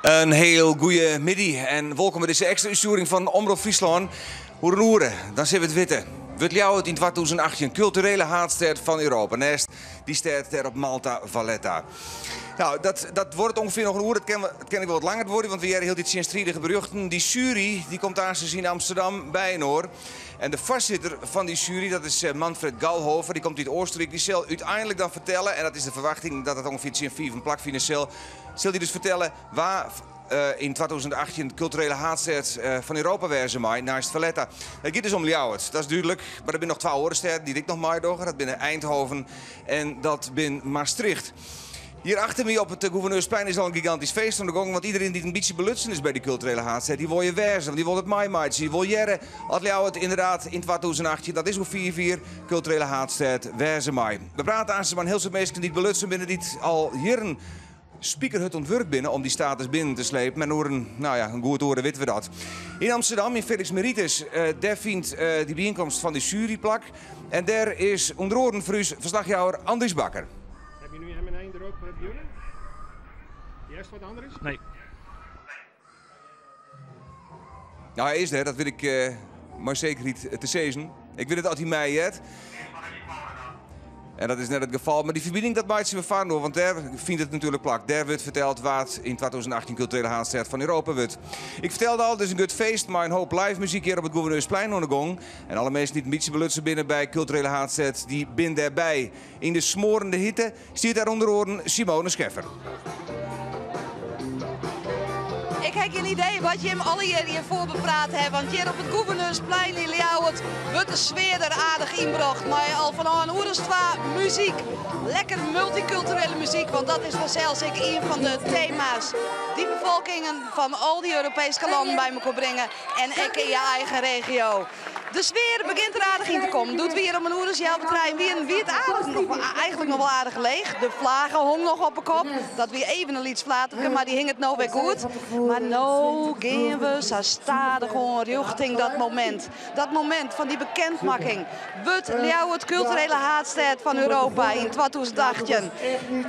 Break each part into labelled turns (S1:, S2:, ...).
S1: In hiel goeie middei en wolkom by dizze ekstra útstjoering fan Omrop Fryslân. Oer in oere, dan sille we it witte. Wurdt Ljouwert yn 2018 kulturele haadstêd fan Europa, neist dy stêd dêr op Malta, Valletta. Nou, dat, dat duorret ûngefear noch in oere. It kin, it kin ek wol wat langer duorje, want we hearre hieltyd tsjinstridige berjochten. Dy sjuery dy komt aansens yn Amsterdam byinoar. En de foarsitter fan dy sjuery, dat is Manfred Gallhofer, dy komt út Oostenryk, dy sil úteinlik dan fertelle, en dat is de ferwachting dat dat ûngefear tsjin fiven plakfine sil, Sil dy dus fertelle wa yn 2018 kulturele haadstêd fan Europa wêze mei, neist Valletta. It giet dus om Ljouwert, dat is dúdlik. Mar der binne noch twa oare stêden dy't ek noch meidogge. Dat binne Eindhoven en dat bin Maastricht. Hjir achter my op it Gouverneursplein is al in gigantysk feest oan de gong, want iderien dy't in bytsje belutsen is by dy kulturele haadstêd, dy wol hjir wêze, want dy wol it meimeitsje. Dy wol hearre oft Ljouwert ynderdaad yn 2018, dat is oer fiif jier, kulturele haadstêd wêze mei. We prate aansens mei in hiel soad minsken dy't belutsen binne, dy't al jierren spikerhurd oan it wurk binne om dy status binnen te slepen. En oer in, nou ja, in goed oere witte we dat. Yn Amsterdam, yn Felix Meritis, dêr fynt dy byienkomst fan dy sjuery plak. En dêr is ûnder oaren foar ús ferslachjouwer Andries Bakker.
S2: Heb je nu M1 erop, Björn? Juist wat Andries?
S3: Nee.
S1: Nou, hy is der, dat wit ik mei sekerheid te sizzen. Ik wit net oft hy my heart. En dat is net it gefal, mar dy ferbining dat meitsje we foarinoar, want dêr fynt it natuerlik plak. Dêr wurdt ferteld wa't yn 2018 kulturele haadstêd fan Europa wurdt. Ik fertelde al, it is in grut feest mei in hoop live muzyk hjir op it Gouverneursplein oan de gong. En alle minsken dy't in bytsje belutsen binne by kulturele haadstêd, dy binne dêrby. Yn de smoarende hite stiet dêr ûnder oaren Simone Scheffer.
S4: Ik ha gjin idee wat jim allegear hjirfoar bepraat hawwe, want hjir op it Gouverneursplein yn Ljouwert wurdt de sfear der aardich ynbrocht mei al fanôf in oer as twa muzyk. Lekker multykulturele muzyk, want dat is fansels ek ien fan de tema's dy't befolkingen fan al dy Europeeske lannen by mekoar bringe en ek yn je eigen regio. De sfear begjint der aardich yn te kommen. Doe't we hjir om in oer as healwei trijen wienen, wie it aardich noch, eigentlik noch wol aardich leech. De flage hong noch op 'e kop. Dat wie even in lyts flaterke, mar dy hinget no wer goed. Mar no gean we sa stadichoan rjochting dat momint. Dat momint fan dy bekendmakking. Wurdt Ljouwert kulturele haadstêd fan Europa yn 2018?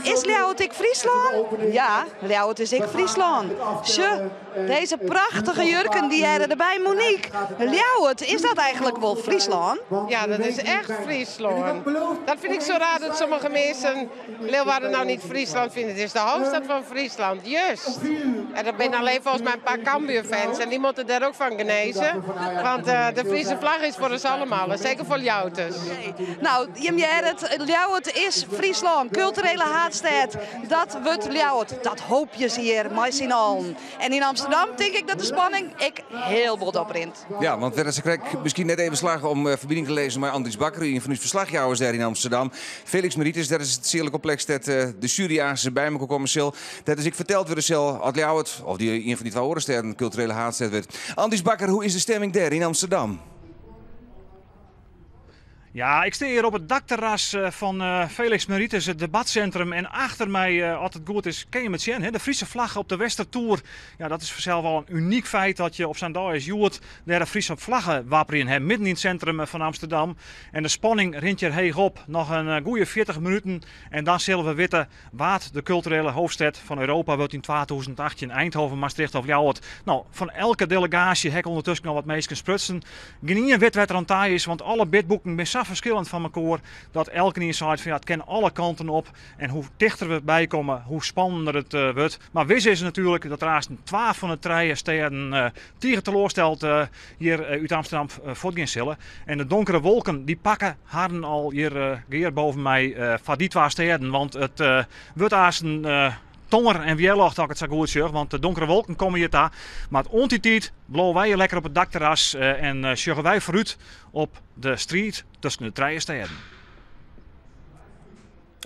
S4: Is Ljouwert ek Fryslân? Ja, Ljouwert is ek Fryslân. Sjoch. Deze prachtige jurken dy hearre derby. Monique, Ljouwert, is dat eigenlijk wol Fryslân?
S5: Ja, dat is echt Fryslân. Dat vind ik zo raar dat sommige mensen Leeuwarden nou niet Friesland vinden. Het is de hoofdstad van Friesland, juist. En dat zijn alleen volgens mij een paar Cambuur-fans en die moeten daar ook van genezen. Want uh, de Friese vlag is voor ons allemaal, en zeker voor Ljouwters.
S4: Nou, jim hearre it, Ljouwert is Fryslân, kulturele haadstêd. Dat wurdt Ljouwert, dat hoopje se hjir mei syn allen. En yn Amsterdam tink ik dat de spanning ek hiel bot oprint.
S1: Ja, want wêr it sakrekt miskien net even slagge om ferbining te lizzen mei Andries Bakker, ien fan ús ferslachjouwers dêr yn Amsterdam. Felix Meritis, dêr is it sealekompleks dêr't de sjuery aansens by mekoar komme sil. Dêr't dus ek ferteld wurde sil oft Ljouwert of dy ien fan dy twa oare stêden kulturele haadstêd wurdt. Andries Bakker, hoe is de stemming dêr yn Amsterdam?
S3: Ja, ik stean hjir op it dakterras eh, fan eh, Felix Meritis, it debatsintrum. En achter my, eh, as it goed is, kin je it sjen. De Friese flagge op de Westertoer. Ja, dat is fansels al in unyk feit dat je op sa'n dei as hjoed dêr de Friese flagge wapperjen ha, midden yn it sintrum fan Amsterdam. En de spanning rint hjir heech op. Noch in goede 40 minuten en dan sille we witte Wa't de kulturele hoofdstêd fan Europa wurdt yn 2018, Eindhoven, Maastricht of Ljouwert? No, fan elke delegaasje ha ik ûndertusken al wat minsken sprutsen. Gjinien wit wêr't er oan ta is, want alle bidboeken binne sa ferskillend fan mekoar dat elkenien seit fan ja, it kin alle kanten op. En hoe tichter we by komme, hoe spannender it wurdt. Mar wis is natuerlik dat der aanst twa fan de trije stêden tige teloarsteld hjir út Amsterdam fuortgean sille. En de donkere wolken dy pakke harren al hjir gear boven my foar dy twa stêden. Want it wurdt aanst tonger en wjerljocht as ik it sa goed sjoch. Want de donkere wolken komme hjir ta. Mar oant dy tiid bliuwe wy hjir lekker op it dakterras en sjogge wy foarút op de striid tusken de trije stêden.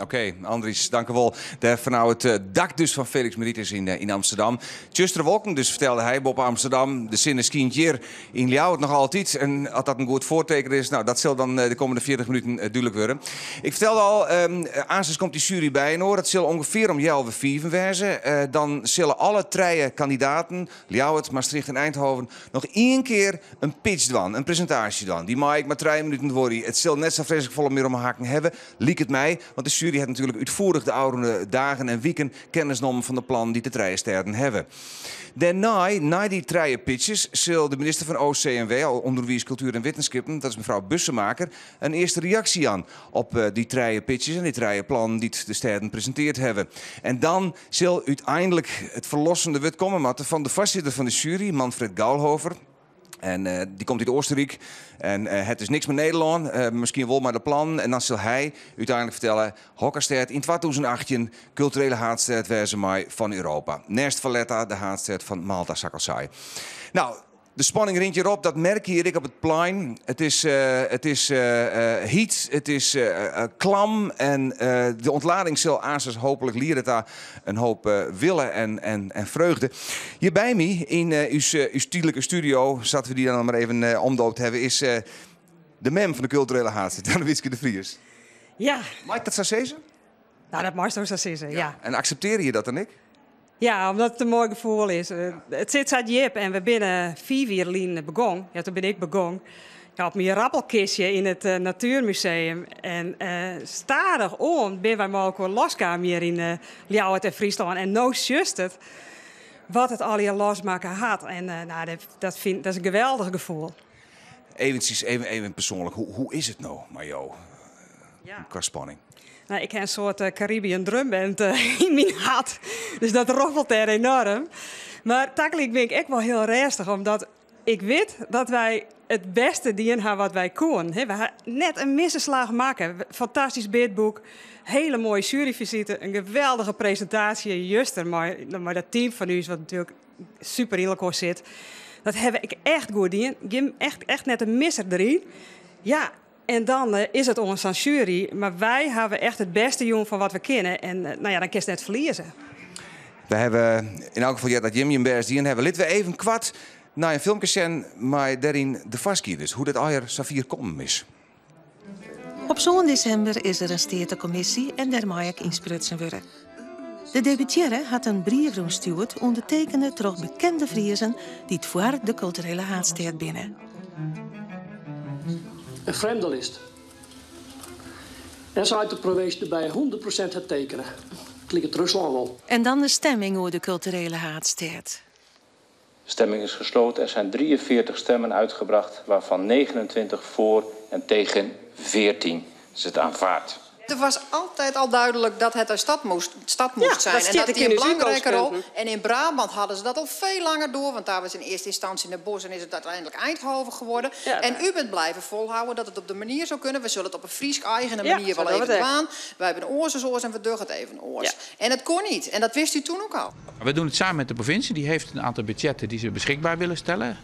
S1: Oké, Andries, dankewol. Dêr fanôf it eh, dak dus fan Felix Meritis yn, eh, yn Amsterdam. Tsjustere wolken dus, fertelde hy, boppe Amsterdam. De sinne skynt hjir yn Ljouwert noch altyd. En as dat in goed foarteken is, nou, dat sil dan eh, de kommende 40 minuten dúdlik wurde. Ik fertelde al, um, aansens komt dy sjuery byinoar. Dat sil ûngefear om healwei fiven wêze. Dan sille alle trije kandidaten, Ljouwert, Maastricht en Eindhoven, noch ien kear in pitch dwaan, in presintaasje dwaan. Dy mei ek mar trije minuten duorje. It sil net sa freeslik folle mear om 'e hakken hawwe, liket my, want de sjuery sjuery hat natuerlik útfoerich de ôfrûne dagen en wiken kennis nommen fan de plannen dy't de trije stêden hawwe. Dêrnei, nei dy trije pitches, sil de minister fan OCMW, Underwiis, Kultuer en Wittenskippen, dat is mefrou Bussemaker, in earste reaksje jaan op dy trije pitches en dy trije plannen dy't de stêden presinteard hawwe. En dan sil úteinlik it ferlossende wurd komme moatte fan de foarsitter fan de sjuery, Manfred Gaulhofer. En dy komt út Oostenryk en hat dus niks mei Nederlân, miskien wol mei de plannen. En dan sil hy úteinlik fertelle hokker stêd yn 2018 kulturele haadstêd wêze mei fan Europa. Nêst Valletta, de haadstêd fan Malta, sa't ik al sei. No, de spanning rint hjir op, dat merk je hjir ek op it plein. It is, it is hyt, it is klam en de ûntlading sil aansens hooplik liede ta in hoop wille en freugde. Hjir by my yn ús ús tydlike studio, sa't we dy dan mar even omdoopt hawwe, is de mem fan de kulturele haadstêd, Jannewietske de Vries.
S6: Ja.
S1: Mei ik dat sa sizze?
S6: Nou, dat meist sa sizze, ja.
S1: En akseptearje je dat dan ek?
S6: Ja, omdat it in moai gefoel is. It sit sa djip en we binne 5 jier lyn begûn. Ja, doe bin ik begûn. Ja, op myn rappelkistje yn it Natuermuseum. En stadichoan binne wy mei elkoar loskaam hjir yn Ljouwert en Fryslân. En no sjochst it wat it allegear losmakke hat. En nou, dat is in geweldich gefoel.
S1: Eventsjes, even persoanlik, hoe is it no mei jo kwa spanning?
S6: Nou, ik ha in soart Caribbean drumband yn myn hert. Dus dat roffelt dêr enoarm. Mar tagelyk bin ik ek wol hiel rêstich, omdat ik wit dat wy it bêste dien ha wat wy koene. We ha net in misse slach makke. Fantastysk bidboek, hiele moaie sjueryfisite, in geweldige presintaasje juster mei dat team fan ús, wat natuerlik super yn elkoar sit. Dat ha ik echt goed dien. Echt net in misser deryn. Ja, en dan is it oan sa'n sjuery. Mar wy hawwe echt it bêste jûn fan wat we kinne. En no ja, dan kinst net ferlieze.
S1: We hawwe yn elk gefal heard dat jim jim bêst dien hawwe. Litte we even koart nei in filmke sjen mei dêryn de foarskiednis, hoe't it allegear safier kommen is.
S7: Op sân desimber is der in steatekommisje en dêr mei ek ynsprutsen wurde. De deputearre hat in brief rûnstjoerd, ûndertekene troch bekende Friezen dy't foar de kulturele haadstêd binne.
S8: Een fremdelist. En sei de provinsje derby 100% het tekenen. Klinkt Ruslân wol.
S7: En dan de stemming oer de kulturele haadstêd.
S9: Stemming is gesloten. Er zijn 43 stemmen uitgebracht, waarvan 29 voor en tegen 14. Is het aanvaard.
S4: Het was altijd al duidelijk dat het een stad moest
S6: Ja,
S4: zijn.
S6: dat
S4: En
S6: stiet
S4: dat
S6: ek
S4: die
S6: yn
S4: een
S6: de
S4: belangrijke rol.
S6: uitgangspunten.
S4: En in Brabant hadden ze dat al veel langer door. Want daar was in eerste instantie Den Bosch en is het uiteindelijk Eindhoven geworden. En u bent blijven volhouden dat het op de manier zou kunnen. We zullen het op een Fries eigen
S6: Ja,
S4: manier
S6: zo
S4: wel
S6: doen we
S4: even
S6: het echt.
S4: doen. Wij hebben een oors oors en we doen het even oors. En het kon niet. En dat wist u toen ook al.
S10: We doen het samen met de provincie. Die heeft een aantal budgetten die ze beschikbaar willen stellen.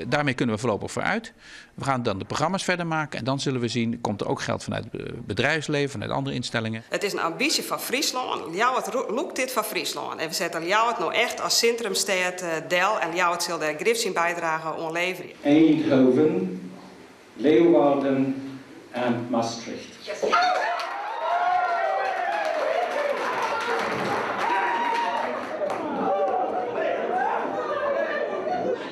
S10: Daarmee kunnen we voorlopig vooruit. We gaan dan de programma's verder maken. En dan zullen we zien, komt er ook geld vanuit het bedrijfsleven, vanuit andere instellingen.
S6: It is in ambysje fan Fryslân. Ljouwert lûkt dit foar Fryslân. En we sette Ljouwert no echt as sintrumstêd del. En Ljouwert sil dêr grif syn bydrage oan leverje.
S9: Eindhoven, Leeuwarden en Maastricht.
S6: Yes.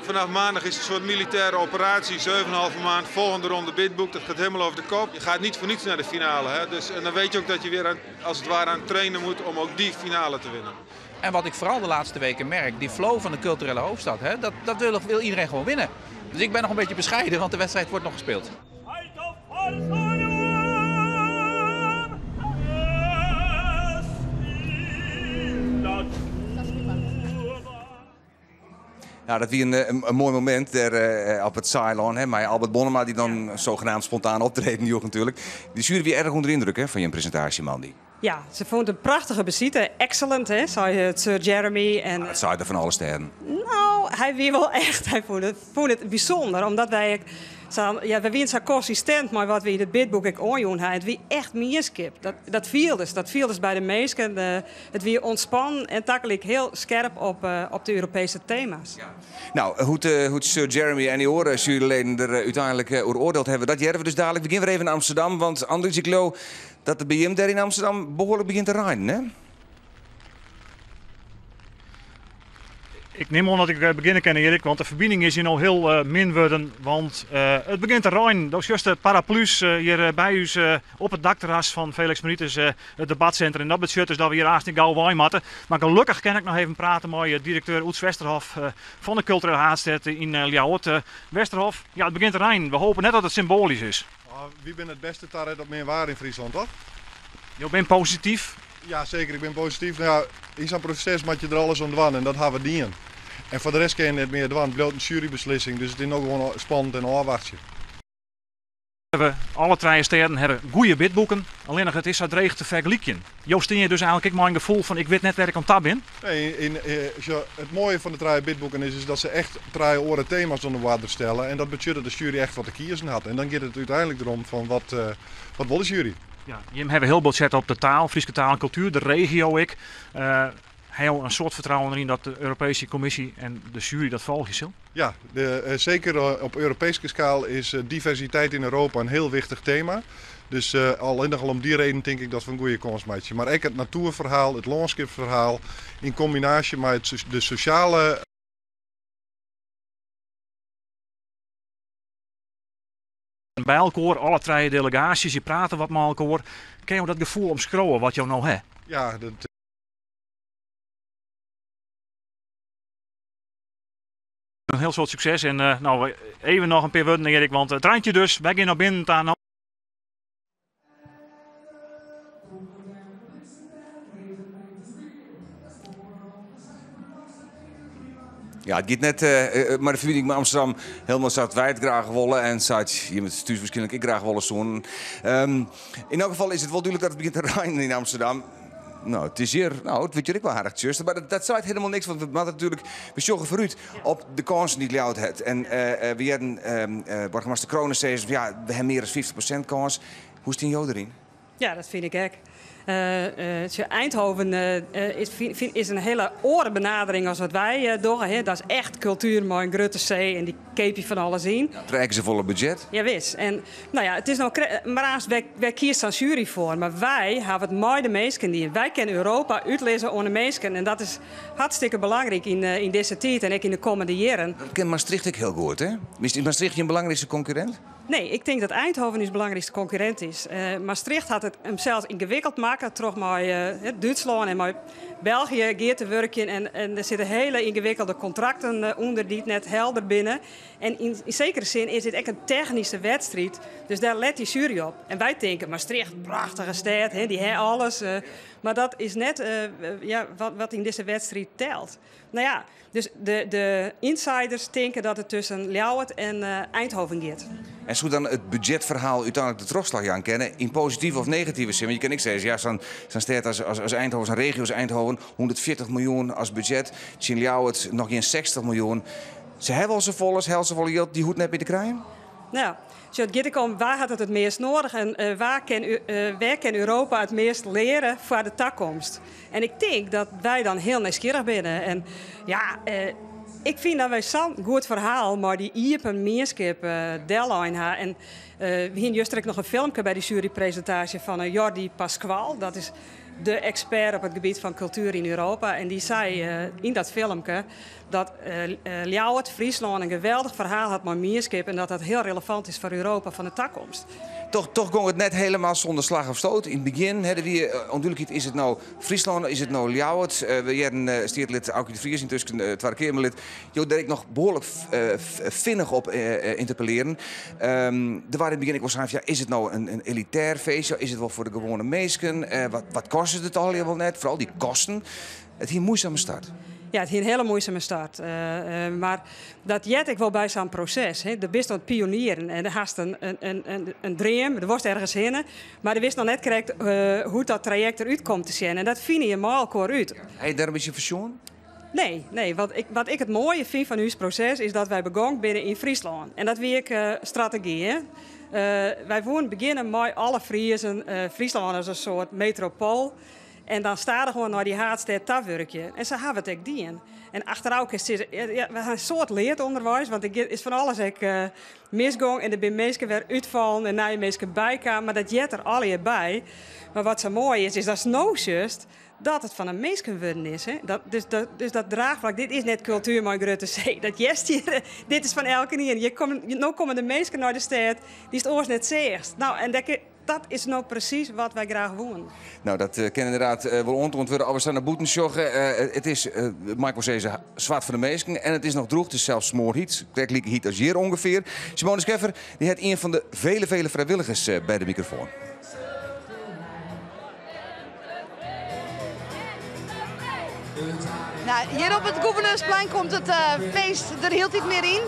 S2: Vanaf maandag is het een soort militaire operatie. 7,5 maand, volgende ronde bidboek. Dat gaat helemaal over de kop. Je gaat niet voor niets naar de finale. Hè? Dus, en dan weet je ook dat je weer als het ware aan het trainen moet om ook die finale te winnen.
S10: En wat ik vooral de laatste weken merk, die flow van de culturele hoofdstad, hè, dat wil iedereen gewoon winnen. Dus ik ben nog een beetje bescheiden, want de wedstrijd wordt nog gespeeld.
S1: Nou, dat wie in moai momint dêr op it Saailân. Hè, mei Albert Bonnema, dy't dan saneamd spontaan optreden joech natuerlik. Dy sjuery wie erch ûnder de yndruk, hè, fan je presintaasje, Mandy.
S6: Ja, se fûn it in prachtige besite. Excellent, hè, sei it Sir Jeremy. En,
S1: Dat sei er fan alle stêden.
S6: Nou, hy wie wol echt. Hy fûn it bysûnder, omdat wy sa, ja, wy wiene sa konsistint mei wat wy yn it bidboek ek oanjûn ha. It wie echt mienskip. Dat fieldest by de minsken. It wie ûntspannen en tagelyk hiel skerp op de Europeeske tema's.
S1: No, hoe't Sir Jeremy en dy oare sjueryleden der úteinlik oer oardield hawwe, dat hearre we dus dalik. We geane wer even nei Amsterdam, want Andries, ik leau dat it by jim dêr yn Amsterdam behoarlik begjint te reinen, hè?
S3: Ik nim oan dat ik begjinne kin, Erik, want de ferbining is hjir no hiel min wurden, want it begjint te reinen. Do sjochst de paraplu's hjir by ús op it dakterras fan Felix Meritis, it debatsintrum. En dat betsjut dus dat we hjir aanst net gau wei moatte. Mar gelokkich kin ik noch even prate mei direkteur Oeds Westerhof fan de Kulturele Haadstêd yn Ljouwert. Westerhof, ja, it begjint te reinen. We hopen net dat it symboalysk is.
S2: Wy binne it bêste taret op min waar yn Fryslân, toch?
S3: Jo binne posityf?
S2: Ja, seker. Ik bin posityf. No ja, yn sa'n proses moat je der alles oan dwaan en dat ha we dien. En foar de rest kin je net mear dwaan. It bliuwt in sjuerybeslissing, dus it is no gewoan spannend en ôfwachtsje.
S3: We, alle trije stêden, hawwe goede bidboeken, allinnich it is sa dreech te fergelykjen. Jo stean hjir dus eigenlik ek mei in gefoel fan ik wit net wêr't ik oan ta bin?
S2: Nee, sjoch, it moaie fan de trije bidboeken is, is dat se echt trije oare tema's oan de oarder stelle en dat betsjut dat de sjuery echt wat te kiezen hat. En dan giet it úteinlik derom fan wat, wat wol de sjuery.
S3: Ja, jim hawwe hiel bot set op de taal, Fryske taal en kultuer, de regio ek. Ha jo in soad fertrouwen deryn dat de Europeeske Kommisje en de sjuery dat folgje sil?
S2: Ja, de, seker op Europeeske skaal is diversiteit yn Europa in hiel wichtich tema. Dus allinnich al om dy reden tink ik dat we in goede kâns meitsje. Mar ek it natoerferhaal, it lânskipsferhaal yn kombinaasje mei de sosjale.
S3: By elkoar, alle trije delegaasjes, je prate wat mei elkoar. Kinne jo dat gefoel omskriuwe wat jo no ha?
S2: Ja, dat.
S3: In hiel soad sukses en no even noch in pear wurden Erik, want it reint hjir dus. Wy gean no binnen ta.
S1: Ja, it giet net mei de ferbining mei Amsterdam helemaal sa't wy it graach wolle en sa't jim it thús wierskynlik ek graach wolle soenen. Yn elk gefal is it wol dúdlik dat it begjint te reinen yn Amsterdam. No, it is hjir, no, it wurdt hjir ek wol aardich tsjuster, mar dat seit helemaal niks, want we moatte natuerlik, we sjogge foarút op de kânsen dy't Ljouwert hat. En we hearden boargemaster Crone sizzen fan ja, we ha mear as 50% kâns. Hoe stean jo deryn?
S6: Ja, dat fyn ik ek. Eindhoven is in hiele oare benadering as wat wy dogge. Dat is echt kultuer mei in grutte C en dy keapje fan alles yn.
S1: Ja, trekke se folle budzjet.
S6: Jawis. En no ja, it is no mar aanst wêr kiest sa'n sjuery foar? Mar wy hawwe it mei de minsken dien. Wy kinne Europa útlizze oan de minsken en dat is hartstikke belangryk yn dizze tiid en ek yn de kommende jierren.
S1: Dat kin Maastricht ek hiel goed, hè? Is Maastricht jin belangrykste konkurrint?
S6: Nee, ik tink dat Eindhoven ús belangrykste konkurrint is. Maastricht hat it himsels yngewikkeld makke troch mei Dútslân en mei België gear te wurkjen. En der sitte hiele yngewikkelde kontrakten ûnder dy't net helder binne. En yn sekere sin is dit ek in technyske wedstriid, dus dêr let dy sjuery op. En wy tinke, Maastricht, prachtige stêd, dy ha alles. Mar dat is net wat yn dizze wedstriid telt. No ja, dus de insiders tinke dat it tusken Ljouwert en Eindhoven giet.
S1: En soe dan it budzjetferhaal úteinlik de trochslach jaan kinne, yn positive of negative sin? Want je kinne ek sizze, ja, sa'n stêd as Eindhoven, sa'n regio as Eindhoven, 140 miljoen as budzjet, tsjin Ljouwert noch gjin 60 miljoen. Se hawwe al safolle, se hawwe al safolle jild, dy hoecht net mear te krijen?
S6: No, sjoch, it giet ek om wa hat it it meast noadich en wa kin, wêr kin Europa it meast leare foar de takomst. En ik tink dat wy dan hiel nijsgjirrich binne. En ja, ik fyn dat wy sa'n goed ferhaal mei dy iepen mienskip dellein ha. En we hiene juster ek noch in filmke by dy sjuerypresintaasje fan Jordi Pascual. Dat is de ekspert op it gebiet fan kultuer yn Europa. En dy sei yn dat filmke dat Ljouwert, Fryslân in geweldich ferhaal hat mei mienskip en dat dat hiel relevant is foar Europa fan de takomst.
S1: Toch, toch gong it net helemaal sûnder slach of stoot. Yn it begjin hè, der wie ûndúdlikheid, is it no Fryslân, is it no Ljouwert? We hearden steatelid Aukje de Vries, yntusken Twadde Keamerlid, jo dêr ek noch behoarlik finnich op ynterpellearren. Der waard yn it begjin ek wol sein fan, ja, is it no in elitêr feestje, is it wol foar de gewoane minsken? Wat kostet it allegear wol net? Foaral dy kosten. It hie in muoisame start.
S6: Ja, it hie in hiele muoisame start. Mar dat heart ek wol by sa'n proses. Hè. Do bist oan it pionieren en do hast in dream, do wolst ergens hinne, mar do witst noch net krekt hoe't dat trajekt derút komt te sjen. En dat fine je mei elkoar út.
S1: Ha je dêr in bytsje foarsjoen?
S6: Nee, nee. Wat ik, wat ik it moaie fyn fan ús proses is dat wy begong binne yn Fryslân. En dat wie ek strategy. Hè. Wy woenen begjinne mei alle Friezen, Fryslân as in soart metropoal. En dan stadichoan nei dy haadstêd ta wurkje. En sa hawwe we it ek dien. En achterôf kinst sizze, ja, we ha in soad leard ûnderweis, want der is fan alles ek misgong en der binne minsken wer útfallen en nije minsken bykaam, mar dat heart der allegear by. Mar wat sa moai is, is datst no sjochst dat it fan de minsken wurden is. Hè? Dat, dus, dat, dus dat draachflak, dit is net kultuer mei in grutte C. Dat hearst hjir, dit is fan elkenien. Hjir komme, no komme de minsken nei de stêd dy'tst oars net seachst. Nou, en dêr, dat is no presys wat wy graach woenen.
S1: Nou, dat kin ynderdaad wol oantoand wurde as we sa nei bûten sjogge. It is, mei ik wol sizze, swart fan de minsken en it is noch drûch. It is sels smoarhyt, krekt like hyt as hjir ûngefear. Simone Scheffer, dy hat ien fan de vele, vele frijwilligers by de mikrofoan.
S4: Nou, hjir op it Gouverneursplein komt it feest der hieltyd mear yn.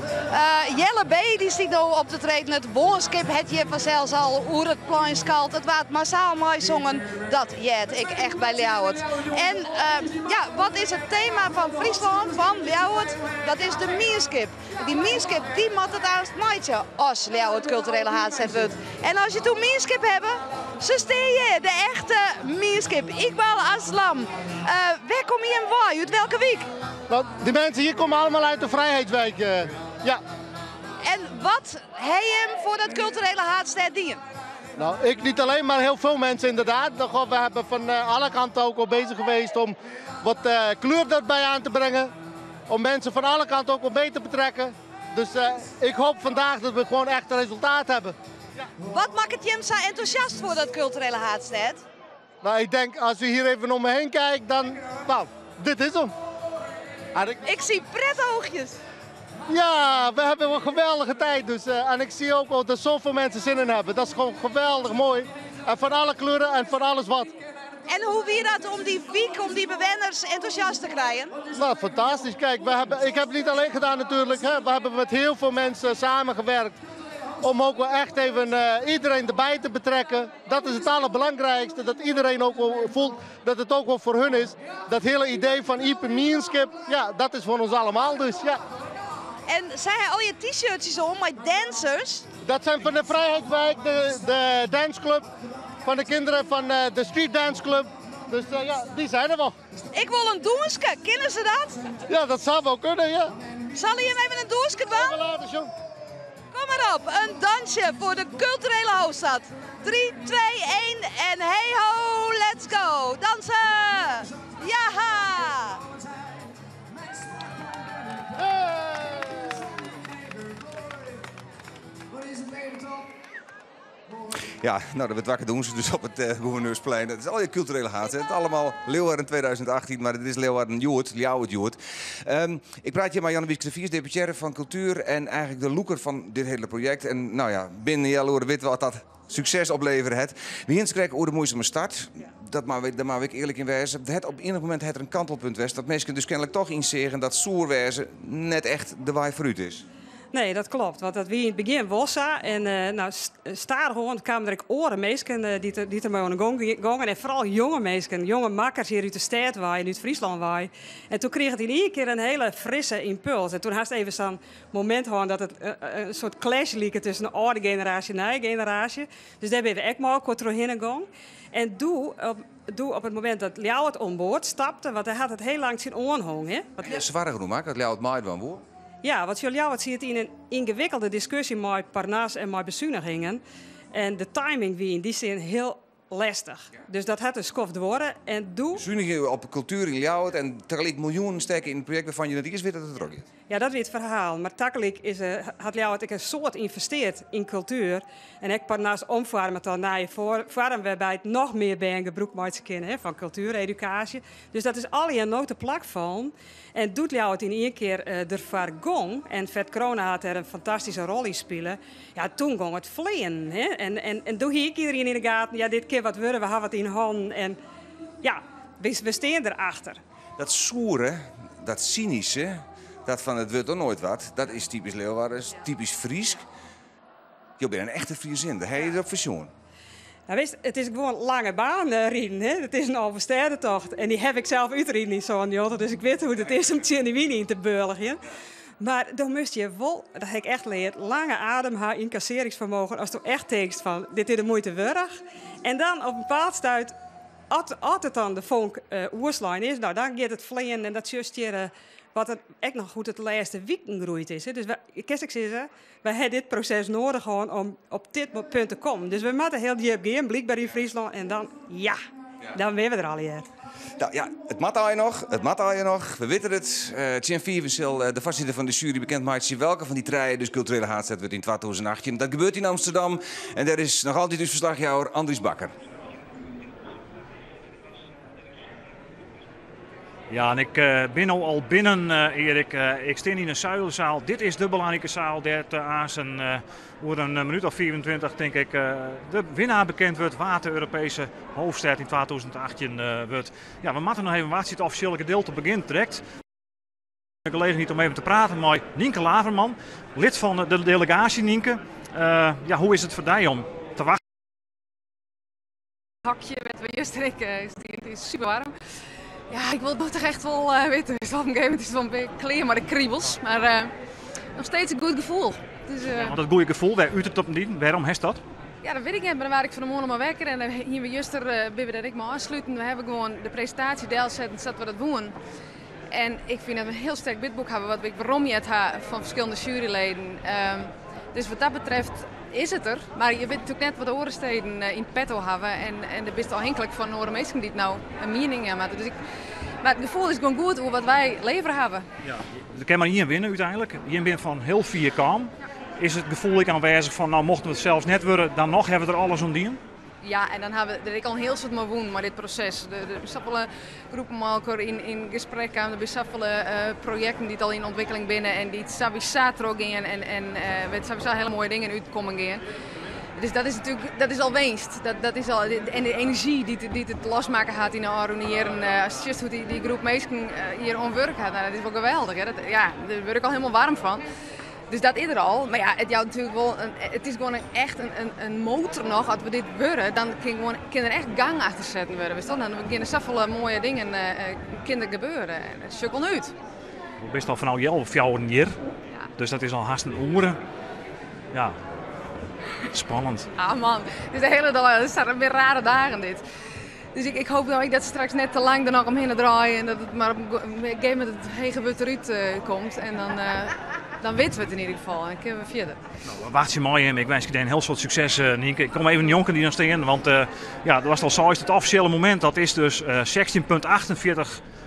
S4: Jelle B. dy stiet no op te treden. It Woanskip hat hjir fansels al oer it plein skald. It waard massaal meisongen. Dat heart ek echt by Ljouwert. En ja, wat is it tema fan Fryslân, fan Ljouwert? Dat is de mienskip. Dy mienskip dy moat it aanst meitsje as Ljouwert kulturele haadstêd wurdt. En as je it oer mienskip hawwe, se stean hjir, de echte mienskip. Iqbal Aslam, wêr komme jim wei? Ut welke wyk?
S11: Nou, die mensen hier komen allemaal uit de Vrijheidswijk. Ja.
S4: En wat ha jim foar dat kulturele haadstêd dien?
S11: Nou, ik niet alleen, maar heel veel mensen inderdaad. We hebben van alle kanten ook al bezig geweest om wat kleur erbij aan te brengen. Om mensen van alle kanten ook wel mee te betrekken. Dus ik hoop vandaag dat we gewoon echt een resultaat hebben.
S4: Wat makket jim sa entûsjast foar dat kulturele haadstêd?
S11: Nou, ik denk als u hier even om me heen kijkt, dan, nou, dit is hem.
S4: Ik zie pretoogjes.
S11: Ja, we hebben een geweldige tijd. Dus, en ik zie ook al dat zoveel mensen zin in hebben. Dat is gewoon geweldig mooi. En van alle kleuren en van alles wat.
S4: En hoe wie dat om die wyk, om die bewenners entûsjast te krijen?
S11: Nou, fantastisch. Kijk, we hebben, ik heb het niet alleen gedaan natuurlijk. Hè. We hebben met heel veel mensen samengewerkt. Om ook wel echt even iedereen erbij te betrekken. Dat is het allerbelangrijkste. Dat iedereen ook wel voelt dat het ook wel voor hun is. Dat hele idee van Iepen Mienskip, ja, dat is voor ons allemaal dus, ja.
S4: En zijn al je t-shirtjes om met dancers?
S11: Dat zijn van de Vrijheidswijk, de danceclub. Van de kinderen van de Street Dance Club. Dus ja, die zijn er wel.
S4: Ik wil een doenske, kennen ze dat?
S11: Ja, dat zou wel kunnen, ja.
S4: Zal je hem even een doenske doen?
S11: Even laten, jong.
S4: Kom maar op, een dansje voor de culturele hoofdstad. 3, 2, 1 en hey ho, let's go. Dansen! Jaha!
S1: Ja, nou, dat wakker doen ze dus op het Gouverneursplein. Dat is al je culturele haat. Het is allemaal Leeuwarden 2018, maar het is Leeuwarden Jood, Ljouwert Jood. Ik praat hier met Jannewietske de Vries, deputaire van cultuur en eigenlijk de loeker van dit hele project. En nou ja, binnen Jelle weten we wat dat succes opleveren het. We hier krijgen over de moeizame start. Dat maar, daar mag ik eerlijk in wijzen. Het op enig moment het er een kantelpunt was dat mensen dus kennelijk toch inzien dat soerwijze net echt de waai vooruit is.
S6: Nee, dat klopt. Want dat wie in het begin was zo. En nou, stadichoan kwamen er ook oren mensen die er mee aan de gong gongen. En vooral jonge mensen, jonge makkers hier uit de stad waaien, uit Friesland waaien. En toen kreeg het in één keer een hele frisse impuls. En toen had het even zo'n moment gehad dat het een soort clash liep tussen de oude generatie en de nieuwe generatie. Dus daar ben we echt maar kort doorheen gegaan. En doe op het moment dat Ljouwert on boord stapte, want hij had het heel lang zien oorhong, hè? Want
S1: Ja, zwaar genoeg, maar dat Ljouwert maait wel woord.
S6: Ja, want Ljouwert zit in een ingewikkelde discussie met Parnas en met bezuinigingen. En de timing wie in die zin heel lastig. Dus dat had een skoft worden. En doe...
S1: Bezuinigingen op cultuur in Ljouwert en tegelijk miljoenen steken in een project waarvan je net eerst weet dat het er ook is.
S6: Ja, dat is het verhaal. Maar tegelijk had Ljouwert ook een soort investeerd in cultuur. En ik Parnas omvormen dan naar je vorm waarbij het nog meer bij een gebruik maakt kunnen, hè, van cultuureducatie. Dus dat is al je notenplak van. En doet Ljouwert in één keer de vargong. En Ferd Crone had er een fantastische rol in spelen. Ja, toen ging het vliegen. Hè. En doe hier iedereen in de gaten. Ja, dit keer wat worden, we hebben wat in handen. En ja, we staan erachter.
S1: Dat soere, dat cynische, dat van het wordt er nooit wat, dat is typisch Leeuwarden, is typisch Fries. Je bent een echte Friesin, daar heb je op verzoen.
S6: Nou, wist, het is gewoon lange baan rijden. Hè? Het is een Alverstedentocht. En die heb ik zelf uitrijden in zo'n joh, dus ik weet hoe het is om Tjinne in te beulgen. Maar dan moest je wel, dat heb ik echt geleerd, lange adem, haar incasseringsvermogen. Als je echt denkt van, dit is de moeite waard. En dan op een bepaald stuit, als het dan de vonk oerslijn is, nou, dan gaat het vliegen en dat just hier Wat der ek noch goed it lêste wiken groeid is. Dus wy, kin ik sizze, wy ha dit proses nedich hân om op dit punt te kommen. Dus we moatte hiel djip gean, blykber yn Fryslân. En dan, ja, dan binne we der allegear.
S1: Nou ja, it moat allegear noch, it moat allegear noch. We witte it. Tsjin fiven sil de foarsitter fan de sjuery bekend meitsje welke fan dy trije dus kulturele haadstêd wurdt yn 2018. Dat gebeurt yn Amsterdam en dêr is noch altyd ús ferslachjouwer Andries Bakker.
S3: Ja, en ik eh, bin no al binnen, eh, Erik. Eh, ik stean yn de Zuilenzaal. Dit is de belangrike saal dêr't aansen oer in minuut of 25, tink ik, de winnaar bekend wurdt. Wa't de Europeeske hoofdstêd yn 2018 wurdt. Ja, we moatte noch even wachtsje. It offisjele gedeelte begjint direkt. De gelegenheid om even te praten mei Nynke Laverman, lid fan de delegaasje. Nynke, ja, hoe is it foar dy om te wachtsjen?
S12: Hokje wêr't we juster ek stienen. It is super waarm. Ja, ik wol it toch echt wol witte. Dus op in gegeven momint is it wol in pear klear mei de kribels. Mar noch steeds in goed gefoel. Dus,
S3: ja, want dat goede gefoel, wêr út it op dyn? Wêrom hast dat?
S12: Ja, dat wit ik net, mar dan waard ik fan 'e moarn al wekker en dan hiene we juster, binne we dêr ek mei ôfsluten. We hawwe gewoan de presintaasje delsetten sa't we dat woenen. En ik fyn dat we in hiel sterk bidboek hawwe, wat we ek weromheard ha fan ferskillende juryleden. Dus wat dat betreft is it der, mar je witte natuerlik net wat de oare steden yn petto hawwe en, en dêr bist ôfhinklik fan oare minsken dy't no in miening jaan moatte. Dus ik, mar it gefoel is gewoan goed oer wat wy levere hawwe.
S3: Ja, der kin mar ien winne úteinlik. Jim binne fan hiel fier kaam. Is it gefoel ek oanwêzich fan nou mochten we it sels net wurde, dan noch hawwe we der alles oan dien?
S12: Ja, en dan hawwe we der ek al in hiel soad mei wûn mei dit proses. Der binne safolle groepen mei elkoar yn gesprek kaam, der binne safolle projekten dy't al yn ûntwikkeling binne en dy't sawiesa trochgean en, en wêr't sawiesa hiele moaie dingen útkommen gean. Dus dat is natuerlik, dat is al winst. Dat, dat is al, en de enerzjy dy't, dy't it losmakke hat yn de ôfrûne jierren, ast sjochst hoe't dy, dy groep minsken hjir oan wurk hat, nou, dat is wol geweldich. Hè? Dat, ja, dêr wurd ik al hielendal waarm fan. Dus dat is der al. Mar ja, it jout natuerlik wol in, it is gewoan echt in motor noch. As we dit wurde, dan kin gewoan, kin der echt gang achter setten wurde. Witst? Dan geane der safolle moaie dingen kin der gebeure. En dat sjoch ik wol nei út.
S3: Do bist al fanôf healwei fjouweren hjir. Dus dat is al hast in oere. Ja, spannend.
S12: Ah man, dit is de hiele dei. It binne rare dagen dit. Dus ik, ik hoop no ek dat se straks net te lang der noch omhinne draaie en dat it mar op in gegeven momint it hege wurd derút komt. En dan, dan witte we it yn ieder gefal en kinne we fierder.
S3: Nou, we wachtsje mei jim. Ik winskje dy in hiel soad sukses, Nynke. Ik kom even njonken dy dan stean, want ja, do hast al seist, it offisjele momint dat is dus 16.48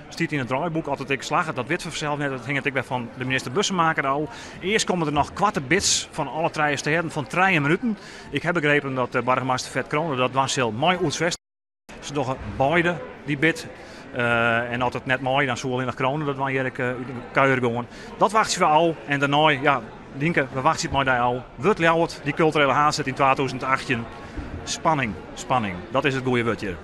S3: stiet yn it draaiboek. As it ek slagget, dat witte we fansels net. Dat hinget ek wer fan de minister Bussemaker ôf. Earst komme der noch koarte bids fan alle trije stêden fan trije minuten. Ik ha begrepen dat boargemaster Ferd Crone dat dwaan sil mei Oeds Se dogge beide dy bid. En as it net mei, dan soe allinnich Crone dat dwaan, hear ik út de kuier goan. Dat wachtsje we ôf. En dêrnei, ja, Nynke, we wachtsje it mei dy ôf. Wurdt Ljouwert dy kulturele haadstêd yn 2018? Spanning, spanning. Dat is it goede wurd hjir.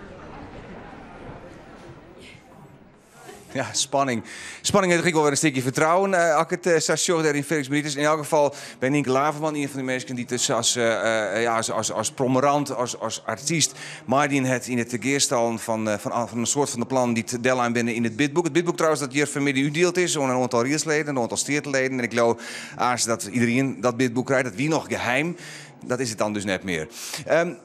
S1: Ja, spanning. Spanning is ek wol wer in stikje fertrouwen, as ik it sa sjoch dêr yn Felix Meritis. Yn elk gefal by Nynke Laverman, ien fan de minsken dy't dus as, ja, as, as, as promorant, as, as artyst meidien hat yn it gearstallen fan, fan, fan in soad fan de plannen dy't dellein binne yn it bidboek. It bidboek trouwens dat hjir fanmiddei útdield is oan in oantal riedsleden, in oantal steateleden. En ik leau aanst dat iderien dat bidboek krijt. Dat wie noch geheim. Dat is it dan dus net mear.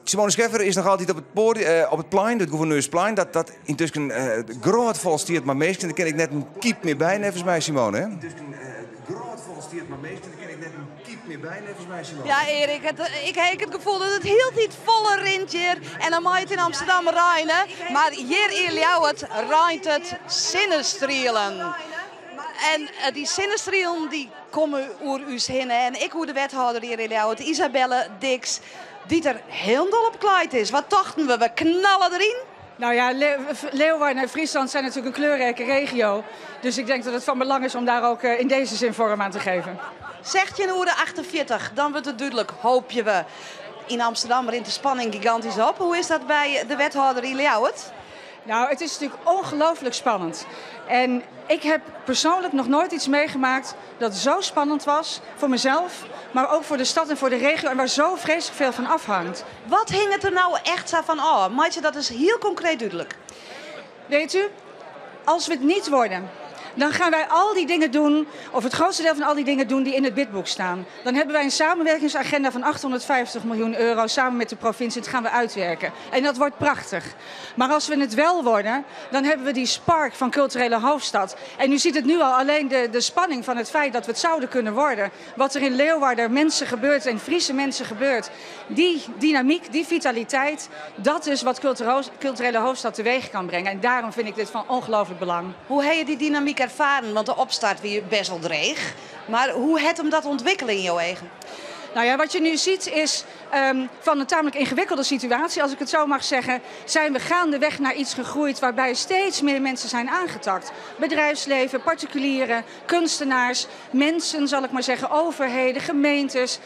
S1: Simone Scheffer is noch altyd op it poadium, op it plein, it Gouverneursplein, dat, dat yntusken grôtfol stiet mei minsken. Dêr kin ik net in kyp mear by, neffens my, Simone. Hè? Yntusken grôtfol stiet mei minsken. Dêr kin ik net in kyp mear by, neffens my, Simone.
S4: Ja, Erik, it, ik ha ek it gefoel dat it hieltyd foller rint hjir. En dan mei it yn Amsterdam reine, mar hjir yn Ljouwert reint it sinnestrielen. En dy sinnestrielen dy komme oer ús hinne en ek oer de wethâlder hjir yn Ljouwert, Isabelle Diks, dy't der hielendal op klaaid is. Wat tochten we? We knalle deryn?
S13: Nou ja, Leeuwarden en Friesland zijn natuurlijk een kleurrijke regio. Dus ik denk dat het van belang is om daar ook in deze zin vorm aan te geven.
S4: 16 oere 48, dan wurdt it dúdlik, hoopje we. Yn Amsterdam rint de spanning gigantysk op. Hoe is dat by de wethâlder yn Ljouwert?
S13: Nou, het is natuurlijk ongelooflijk spannend. En ik heb persoonlijk nog nooit iets meegemaakt dat zo spannend was voor mezelf, maar ook voor de stad en voor de regio en waar zo vreselijk veel van afhangt.
S4: Wat hinget der no echt sa fan ôf? Meitsje dat ris hiel konkreet dúdlik.
S13: Weet u, als we het niet worden, Dan gaan wij al die dingen doen, of het grootste deel van al die dingen doen die in het bidboek staan. Dan hebben wij een samenwerkingsagenda van 850 miljoen euro samen met de provincie. Dat gaan we uitwerken. En dat wordt prachtig. Maar als we het wel worden, dan hebben we die spark van culturele hoofdstad. En u ziet het nu al, alleen de, de spanning van het feit dat we het zouden kunnen worden. Wat er in Leeuwarden mensen gebeurt en Friese mensen gebeurt. Die dynamiek, die vitaliteit, dat is wat culturele hoofdstad teweeg kan brengen. En daarom vind ik dit van ongelooflijk belang.
S4: Hoe heb je die dynamiek ervaren? Want de opstart wie best wel dreig. Maar hoe het hem dat ontwikkelen in jouw eigen?
S13: Nou ja, wat je nu ziet is van een tamelijk ingewikkelde situatie, als ik het zo mag zeggen, zijn we gaandeweg naar iets gegroeid waarbij steeds meer mensen zijn aangetakt. Bedrijfsleven, particulieren, kunstenaars, mensen, zal ik maar zeggen, overheden, gemeentes.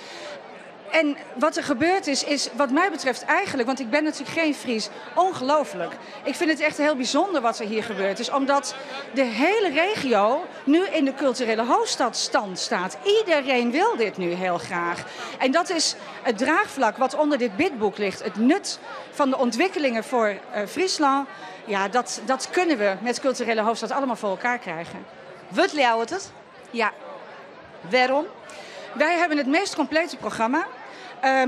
S13: En wat er gebeurd is, is wat mij betreft eigenlijk, want ik ben natuurlijk geen Fries, ongelooflijk. Ik vind het echt heel bijzonder wat er hier gebeurd is, omdat de hele regio nu in de culturele hoofdstadstand staat. Iedereen wil dit nu heel graag. En dat is het draagvlak wat onder dit bidboek ligt. Het nut van de ontwikkelingen voor Friesland, ja, dat kunnen we met culturele hoofdstad allemaal voor elkaar krijgen.
S4: Wat het het?
S13: Ja.
S4: Waarom?
S13: Wij hebben het meest complete programma.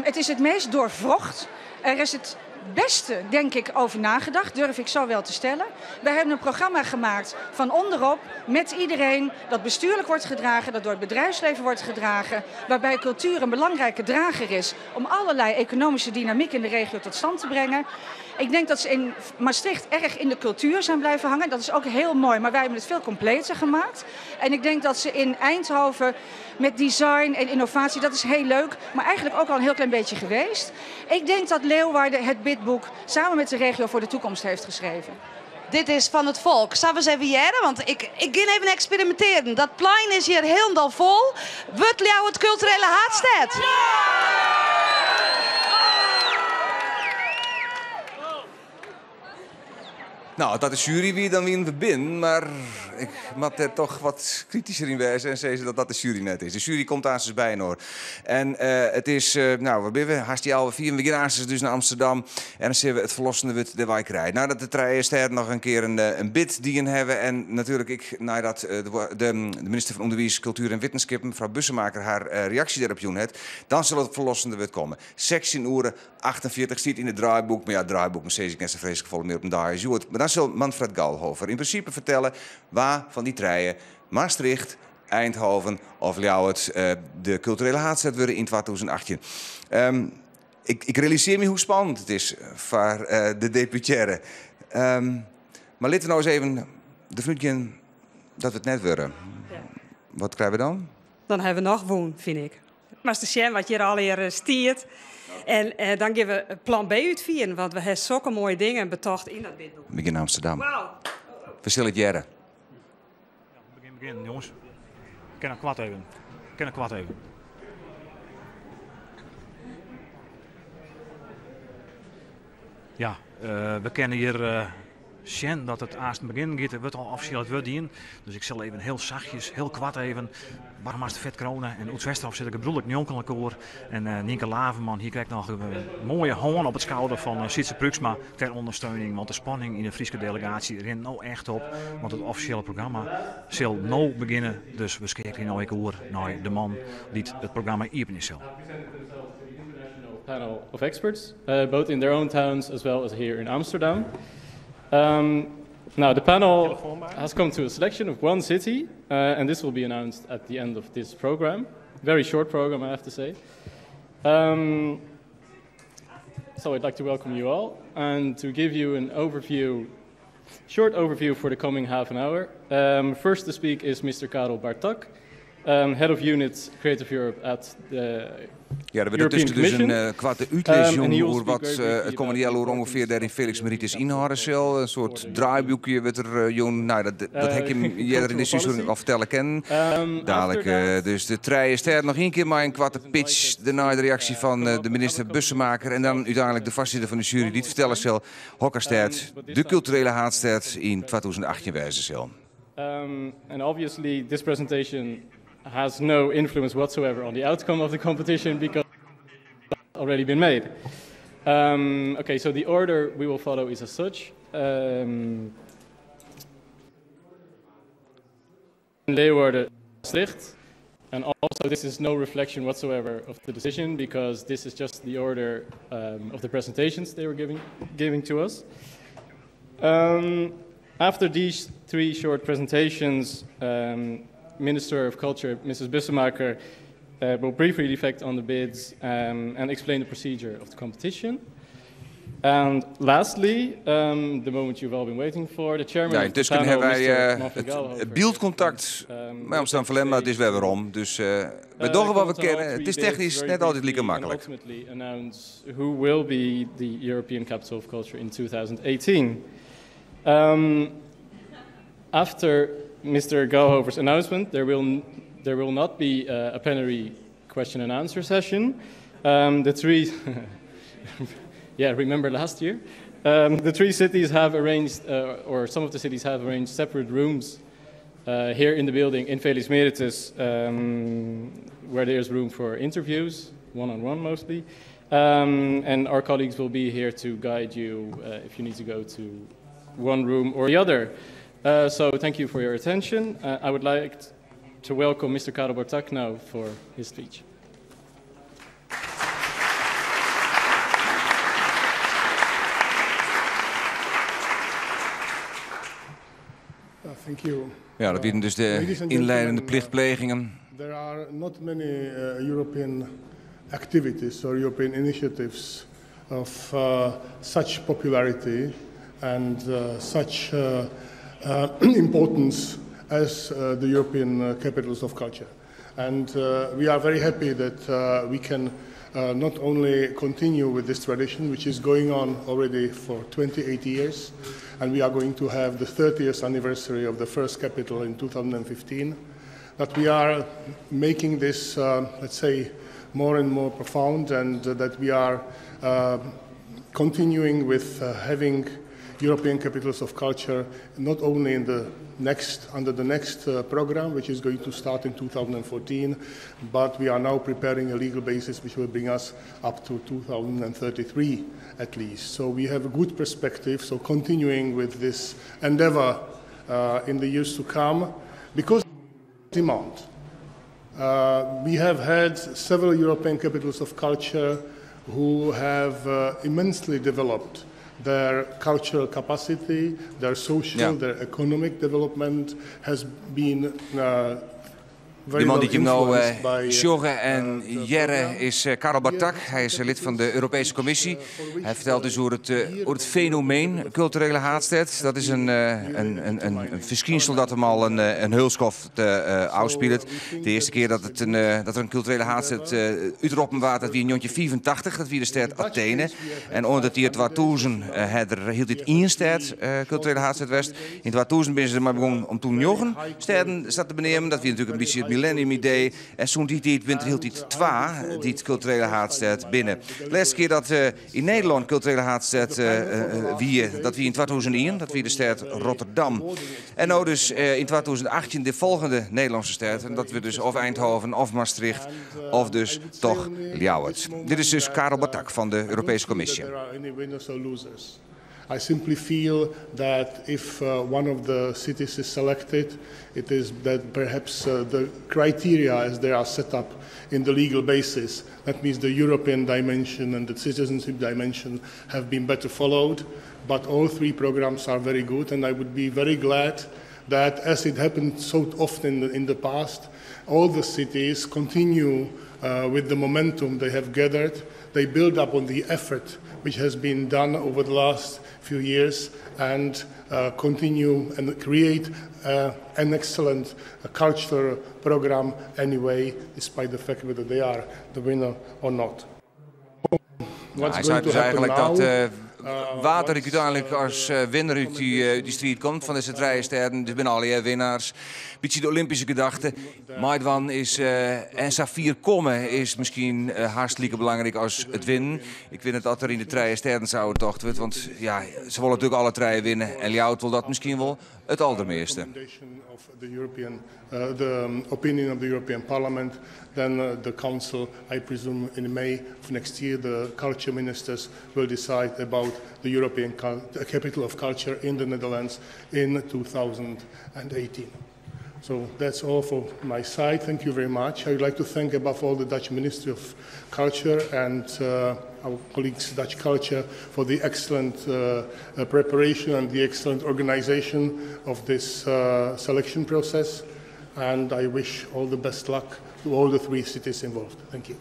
S13: Het is het meest doorwrocht. Er is het beste, denk ik, over nagedacht, durf ik zo wel te stellen. Wij hebben een programma gemaakt van onderop, met iedereen, dat bestuurlijk wordt gedragen, dat door het bedrijfsleven wordt gedragen, waarbij cultuur een belangrijke drager is om allerlei economische dynamiek in de regio tot stand te brengen. Ik denk dat ze in Maastricht erg in de cultuur zijn blijven hangen. Dat is ook heel mooi, maar wij hebben het veel completer gemaakt. En ik denk dat ze in Eindhoven met design en innovatie, dat is heel leuk, maar eigenlijk ook al een heel klein beetje geweest. Ik denk dat Leeuwarden het bidboek samen met de regio voor de toekomst heeft geschreven.
S4: Dit is van het volk. Zullen we eens even jaren? Want ik ga even experimenteren. Dat plein is hier helemaal vol. Wordt jou het culturele haatstad? Ja!
S1: Nou, dat is jury wie dan wie we bin, maar ik moet er toch wat kritischer in wijzen en zeggen dat dat de jury net is. De jury komt aan zijn bij hoor. En het is, nou, wat ben we? Haast die oude vier. We gaan aan dus naar Amsterdam en dan zien we het verlossende wit de wijk rijden. Nou, dat de drie sterren nog een keer een bid die in hebben. En natuurlijk, ik, nadat de minister van Onderwijs, Cultuur en Wetenschap, mevrouw Bussemaker, haar reactie daarop doen heeft, dan zal het verlossende wit komen. 16 uur 48 staat in het draaiboek. Maar ja, het draaiboek, maar ik net zo vreselijk vol meer op een dag is. Maar dan zal Manfred Gallhofer in principe vertellen waar van die treien Maastricht, Eindhoven of Ljouwert de culturele haatstad worden in 2018. Ik realiseer me hoe spannend het is voor de deputaire. Maar laten we nou eens even de vloedje dat we het net worden. Ja. Wat krijgen we dan?
S6: Dan hebben we nog woon, vind ik. Maar de Sjen wat hier al hier stiert. En dan geven we plan B uitvieren, want we hebben zulke mooie dingen betocht in dat bidboek.
S1: We in Amsterdam. Wow. We zullen het jaren.
S3: Ja, begin, jongens. Ik ken een kwart even. Ik ken een kwart even. Ja, we kennen hier Sjen dat het eerst begin gaat. Het wordt al officieel het wordt in. Dus ik zal even heel zachtjes, heel kwart even. Barmaster Vet Kronen en Oeds Westerhof zit ik bedoel ik Njonkelkoor. En Nienke Laverman, hier krijgt nog een mooie hoorn op het schouder van Sietse Pruiksma ter ondersteuning. Want de spanning in de Friese delegatie rent nou echt op. Want het officiële programma zal nou beginnen. Dus we kijken nou ik hoor naar de man die het programma iepen is.
S14: Panel of experts, both in their own towns as well as here in Amsterdam. Now, the panel has come to a selection of one city, and this will be announced at the end of this program. Very short program, I have to say. So I'd like to welcome you all and to give you an overview, short overview for the coming half an hour. First to speak is Mr. Karel Bartak, head of unit Creative Europe at the
S1: Ja, er werd tussen dus een kwarte uitles over wat het komende jaar ongeveer daar in Felix Meritis inhouden zal. Een soort draaiboekje werd er, Jon. Nou, dat heb je eerder in de seizoen al vertellen kennen. Dadelijk dus de treien ster nog één keer maar een kwarte pitch. Daarna de reactie van de minister Bussemaker. En dan uiteindelijk de voorzitter van de jury die het vertellen zal. Hokkerstad, de culturele haatstad in 2018 wijzen zal.
S14: And obviously this presentation has no influence whatsoever on the outcome of the competition because it's already been made. Okay, so the order we will follow is as such. Leeuwarden, Maastricht. And also this is no reflection whatsoever of the decision because this is just the order of the presentations they were giving to us. After these three short presentations, Minister of Culture, Mrs. Bussemaker, will briefly reflect on the bids and explain the procedure of the competition. And lastly, the moment you've all been waiting for, the chairman
S1: Ja, yntusken hawwe wy it byldkontakt mei Amsterdam ferlern, mar it is wer werom. Dus wy dogge wat we kinne. It is technysk net altyd like maklik.
S14: Ultimately announce who will be the European Capital of Culture in 2018. After Mr. Gallhofer's announcement, there will not be a plenary question and answer session. The three, yeah, remember last year? The three cities have arranged, or some of the cities have arranged separate rooms here in the building in Felix Meritis, where there's room for interviews, one-on-one mostly. And our colleagues will be here to guide you if you need to go to one room or the other. So thank you for your attention. I would like to welcome Mr. Karel Bartak now for his speech.
S15: Thank you.
S1: Ja, dat wienen dus de ynliedende plichtplegingen.
S15: There are not many European activities or European initiatives of such popularity and such importance as the European capitals of culture. And we are very happy that we can not only continue with this tradition, which is going on already for 28 years, and we are going to have the 30th anniversary of the first capital in 2015, that we are making this, let's say, more and more profound, and that we are continuing with having European capitals of culture not only in the next under the next program, which is going to start in 2014, but we are now preparing a legal basis which will bring us up to 2033 at least. So we have a good perspective, so continuing with this endeavor in the years to come, because demand. We have had several European capitals of culture who have immensely developed their cultural capacity, their social, their economic development has been
S1: De man dy't jim no sjogge en hearre is Karel Bartak. Hy is lid fan de Europeeske Kommisje. Hy fertelt dus oer it fenomeen kulturele haadstêd. Dat is in ferskynsel dat him al in hiel skoft ôfspilet. De earste kear dat der in kulturele haadstêd útroppen waard, dat wie yn 1985. Dat wie de stêd Athene. En oant it jier 2000 hat der hieltyd ien stêd kulturele haadstêd west. Yn 2000 binne se dermei begûn om toen njoggen stêden sa te beneamen. Dat wie natuerlik in bytsje it millennium-idee. En sûnt dy tiid binne der hieltyd twa dy't kulturele haadstêd binne. De lêste kear dat yn Nederlân kulturele haadstêd wie, dat wie yn 2001. Dat wie de stêd Rotterdam. En no dus yn 2018 de folgjende Nederlânske stêd. En dat wurdt dus of Eindhoven of Maastricht of dus dochs Ljouwert. Dit is dus Karel Bartak fan de Europeeske Kommisje.
S15: I simply feel that if one of the cities is selected, it is that perhaps the criteria as they are set up in the legal basis, that means the European dimension and the citizenship dimension, have been better followed. But all three programs are very good, and I would be very glad that, as it happened so often in the past, all the cities continue with the momentum they have gathered. They build up on the effort which has been done over the last few years and continue and create an excellent cultural program anyway, despite the fact whether they are the winner or not.
S1: What's going to happen now? Dat wa't der úteinlik as winner út dy striid komt fan dizze trije stêden, dus binne allegear winnaars. Bytsje de Olympyske gedachte. Meidwaan is en safier komme is miskien hast like belangryk as it winnen. Ik wit net oft der yn de trije stêden sa oer tocht wurdt, want ja, se wolle natuerlik alle trije winne en Ljouwert wol dat miskien wol it aldermeaste.
S15: The opinion of the European Parliament, then the Council, I presume in May of next year, the culture ministers will decide about the European Capital of Culture in the Netherlands in 2018. So that's all for my side. Thank you very much. I would like to thank above all the Dutch Ministry of Culture and our colleagues Dutch Culture for the excellent preparation and the excellent organization of this selection process. And I wish all the best luck to all the three cities involved. Thank you.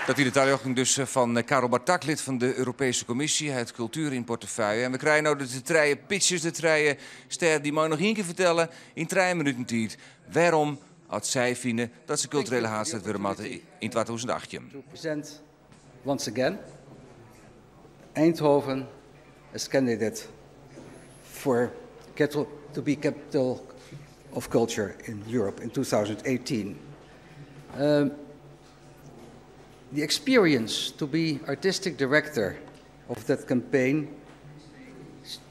S1: Dat wie de taljochting dus eh, fan eh, Karel Bartak, lid fan de Europeeske Kommisje, it kultuer yn portefeuille. En we krije no de trije pitches, de trije stêden, dy meie noch ien kear fertelle yn 3 minuten tiid wêrom at sy fine dat se kulturele haadstêd wurde moatte yn 2018.
S16: To present once again Eindhoven as candidate for to be capital of culture in Europe in 2018. The experience to be artistic director of that campaign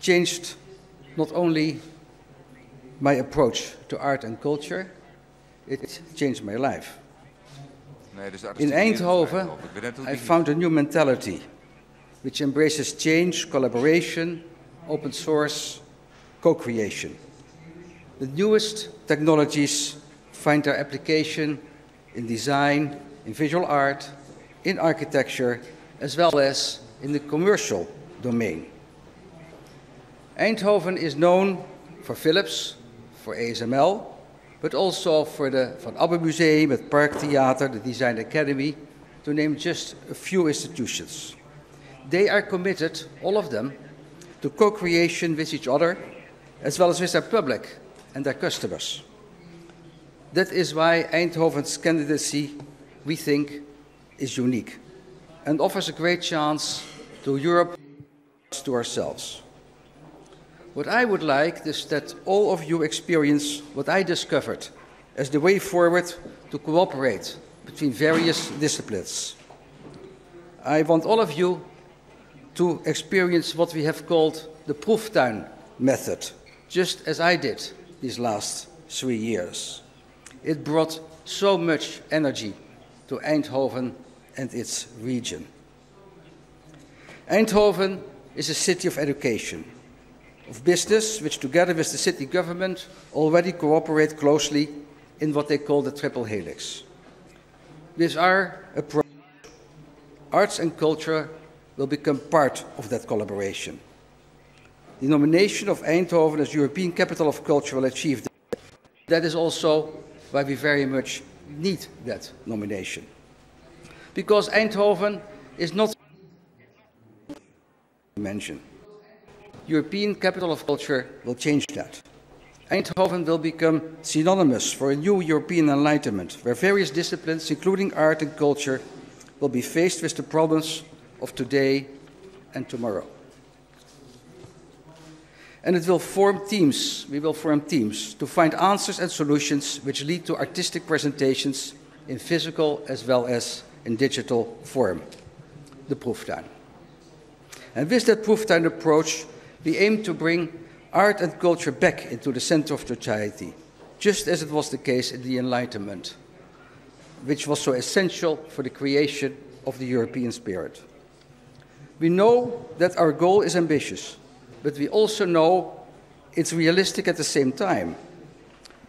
S16: changed not only my approach to art and culture, it changed my life.
S1: Nee, dus
S16: In Eindhoven, I found a new mentality which embraces change, collaboration, open source, co-creation. The newest technologies find their application in design, in visual art, in architecture, as well as in the commercial domain. Eindhoven is known for Philips, for ASML, but also for the Van Abbe Museum, het Parktheater, the Design Academy, to name just a few institutions. They are committed, all of them, to co-creation with each other, as well as with their public and their customers. That is why Eindhoven's candidacy, we think, is unique and offers a great chance to Europe, to ourselves. What I would like is that all of you experience what I discovered as the way forward to cooperate between various disciplines. I want all of you to experience what we have called the Proeftuin method, just as I did these last 3 years. It brought so much energy to Eindhoven and its region. Eindhoven is a city of education, of business, which together with the city government already cooperate closely in what they call the triple helix. With our approach, arts and culture will become part of that collaboration. The nomination of Eindhoven as European Capital of Culture will achieve that. That is also why we very much need that nomination. Because Eindhoven is not mention. European Capital of Culture will change that. Eindhoven will become synonymous for a new European enlightenment, where various disciplines, including art and culture, will be faced with the problems of today and tomorrow. And it will form teams, we will form teams, to find answers and solutions which lead to artistic presentations in physical as well as in digital form, the Proeftuin. And with that Proeftuin approach, we aim to bring art and culture back into the center of society, just as it was the case in the Enlightenment, which was so essential for the creation of the European spirit. We know that our goal is ambitious, but we also know it's realistic at the same time.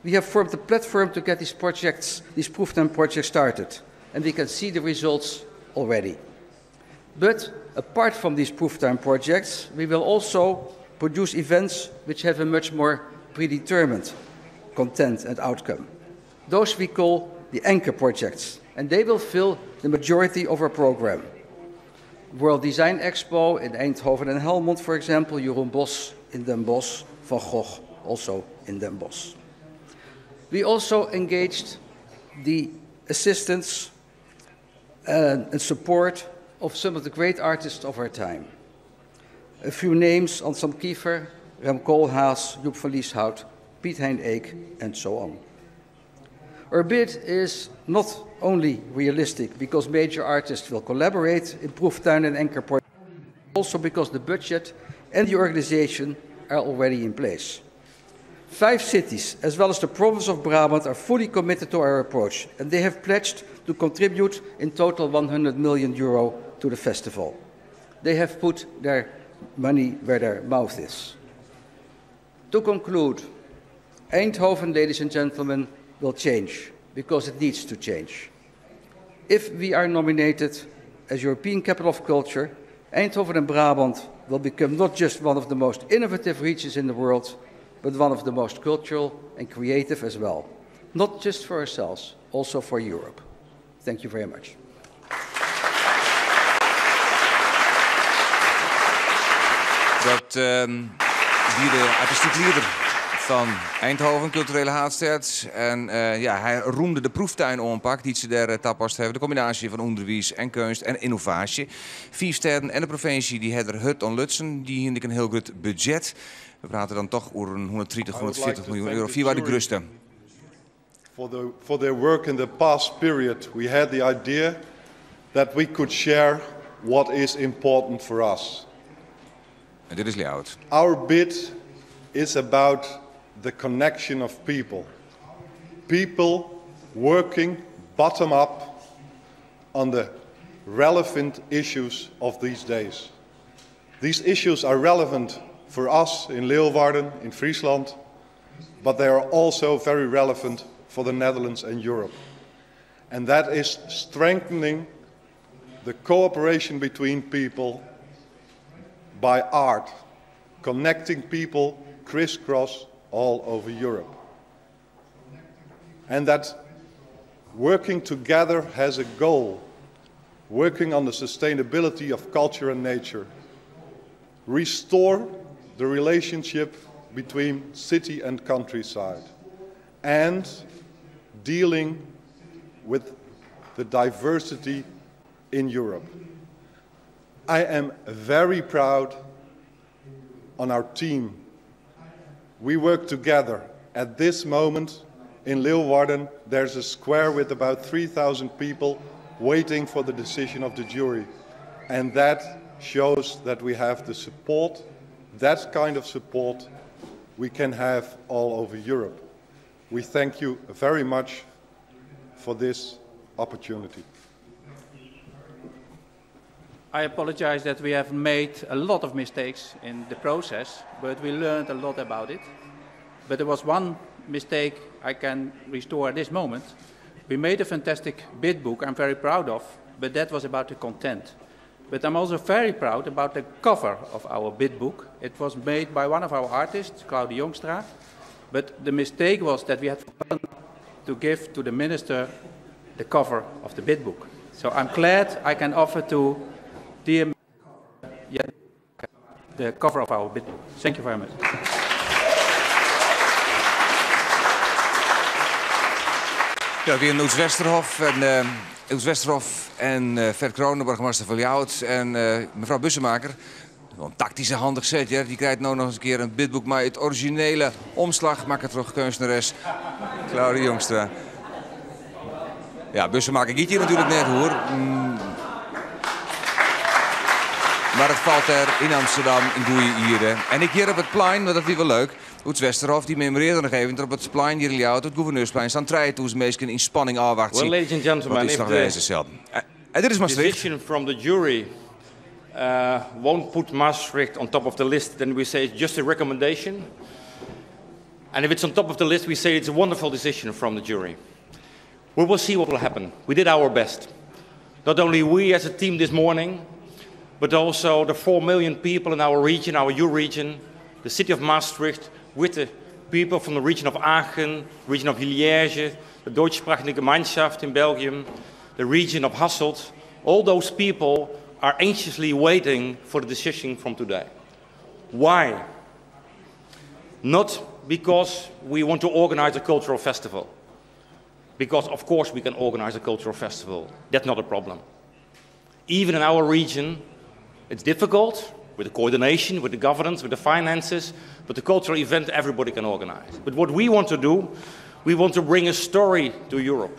S16: We have formed a platform to get these projects, these Proeftuin projects started, and we can see the results already. But apart from these Proeftuin projects, we will also produce events which have a much more predetermined content and outcome. Those we call the anchor projects, and they will fill the majority of our program. World Design Expo in Eindhoven and Helmond, for example, Jeroen Bosch in Den Bosch, Van Gogh also in Den Bosch. We also engaged the assistance and support of some of the great artists of our time. A few names: Anselm Kiefer, Rem Koolhaas, Joep van Lieshout, Piet Hein Eek, and so on. Our bid is not only realistic because major artists will collaborate in Proeftuin and Anchor projects, also because the budget and the organization are already in place. Five cities, as well as the province of Brabant, are fully committed to our approach, and they have pledged to contribute in total €100 million to the festival. They have put their money where their mouth is. To conclude, Eindhoven, ladies and gentlemen, will change because it needs to change. If we are nominated as European Capital of Culture, Eindhoven and Brabant will become not just one of the most innovative regions in the world, but one of the most cultural and creative as well. Not just for ourselves, also for Europe. Thank you very much.
S1: Dat wie de artistyk lieder fan Eindhoven, kulturele haadstêd. En ja, hy roemde de proeftuinoanpak dy't se dêr tapast hawwe. De kombinaasje fan ûnderwiis en keunst en ynnovaasje. Fiif stêden en de provinsje dy hawwe der hurd oan lutsen. Dy hiene ek in hiel grut budzjet. We prate dan toch oer in 130, 140 miljoen euro. Fierwei de grutste.
S17: For their work in the past period, we had the idea that we could share what is important for us.
S1: En dit is Ljouwert.
S17: Our bid is about the connection of people. People working bottom up on the relevant issues of these days. These issues are relevant for us in Leeuwarden, in Friesland, but they are also very relevant for the Netherlands and Europe. And that is strengthening the cooperation between people by art, connecting people crisscross all over Europe. And that working together has a goal, working on the sustainability of culture and nature. Restore the relationship between city and countryside, and dealing with the diversity in Europe. I am very proud on our team. We work together. At this moment in Leeuwarden, there's a square with about 3,000 people waiting for the decision of the jury. And that shows that we have the support, that kind of support we can have all over Europe. We thank you very much for this opportunity.
S10: I apologize that we have made a lot of mistakes in the process, but we learned a lot about it. But there was one mistake I can restore at this moment. We made a fantastic bid book I'm very proud of, but that was about the content. But I'm also very proud about the cover of our bid book. It was made by one of our artists, Claudia Jongstra. But the mistake was that we had forgotten to give to the minister the cover of the bid book. So I'm glad I can offer to dear the cover of our bid book. Thank you very much.
S1: Ja, wiene Oeds Westerhof en Oeds Westerhof en Ferd Crone, boargemaster fan Ljouwert en mefrou Bussemaker. In taktyske handige set, ja. Dy krijt no noch ris in kear in bidboek mei it orizjinele omslach makke troch keunstneres Claudia Jongstra. Ja, Bussemaker giet hjir natuerlik net oer. Mar it falt dêr yn Amsterdam yn goede ierde. En ek hjir op it plein, want dat wie wol leuk. Oeds Westerhof dy memorearre noch even dat op it plein hjir yn Ljouwert, it Gouverneursplein, sa'n 3000 minsken yn spanning ôfwachtsje
S18: Well, ladies and gentlemen,
S1: wat de útslach wêze sil. En dit is Maastricht.
S18: decision from the jury won't put Maastricht on top of the list, then we say it's just a recommendation. And if it's on top of the list, we say it's a wonderful decision from the jury. We will see what will happen. We did our best. Not only we as a team this morning, but also the 4 million people in our region, our EU region, the city of Maastricht, with the people from the region of Aachen, region of Liège, the Deutschsprachige Gemeinschaft in Belgium, the region of Hasselt. All those people are anxiously waiting for the decision from today. Why? Not because we want to organize a cultural festival. Because of course we can organize a cultural festival. That's not a problem. Even in our region, it's difficult with the coordination, with the governance, with the finances, but the cultural event everybody can organize. But what we want to do, we want to bring a story to Europe.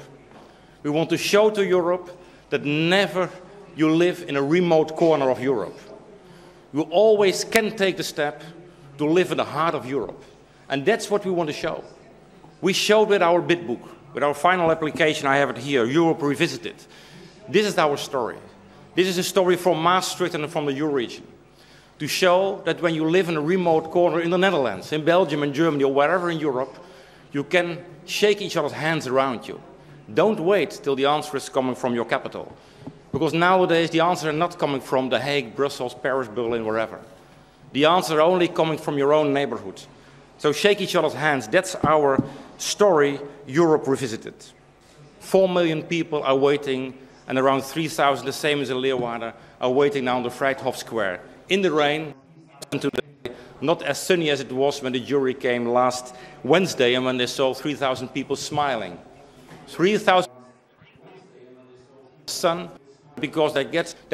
S18: We want to show to Europe that never you live in a remote corner of Europe. You always can take the step to live in the heart of Europe. And that's what we want to show. We showed with our bid book, with our final application, I have it here, Europe Revisited. This is our story. This is a story from Maastricht and from the Euroregion to show that when you live in a remote corner in the Netherlands, in Belgium and Germany or wherever in Europe, you can shake each other's hands around you. Don't wait till the answer is coming from your capital. Because nowadays the answers are not coming from The Hague, Brussels, Paris, Berlin, wherever. The answers are only coming from your own neighborhood. So shake each other's hands. That's our story, Europe Revisited. 4 million people are waiting, and around 3,000, the same as in Leeuwarden, are waiting now on the Vrijthof Square. In the rain, and today, not as sunny as it was when the jury came last Wednesday and when they saw 3,000 people smiling. 3,000 sun, because they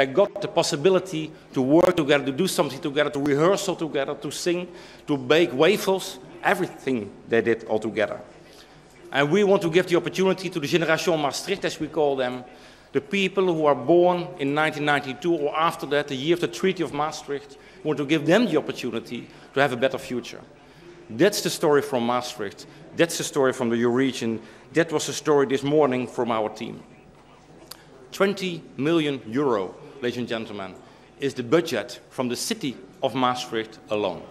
S18: got the possibility to work together, to do something together, to rehearsal together, to sing, to bake waffles, everything they did all together. And we want to give the opportunity to the Generation Maastricht, as we call them, the people who are born in 1992 or after that, the year of the Treaty of Maastricht, we want to give them the opportunity to have a better future. That's the story from Maastricht. That's the story from the Euregion. That was the story this morning from our team. 20 million euro, ladies and gentlemen, is the budget from the city of Maastricht alone.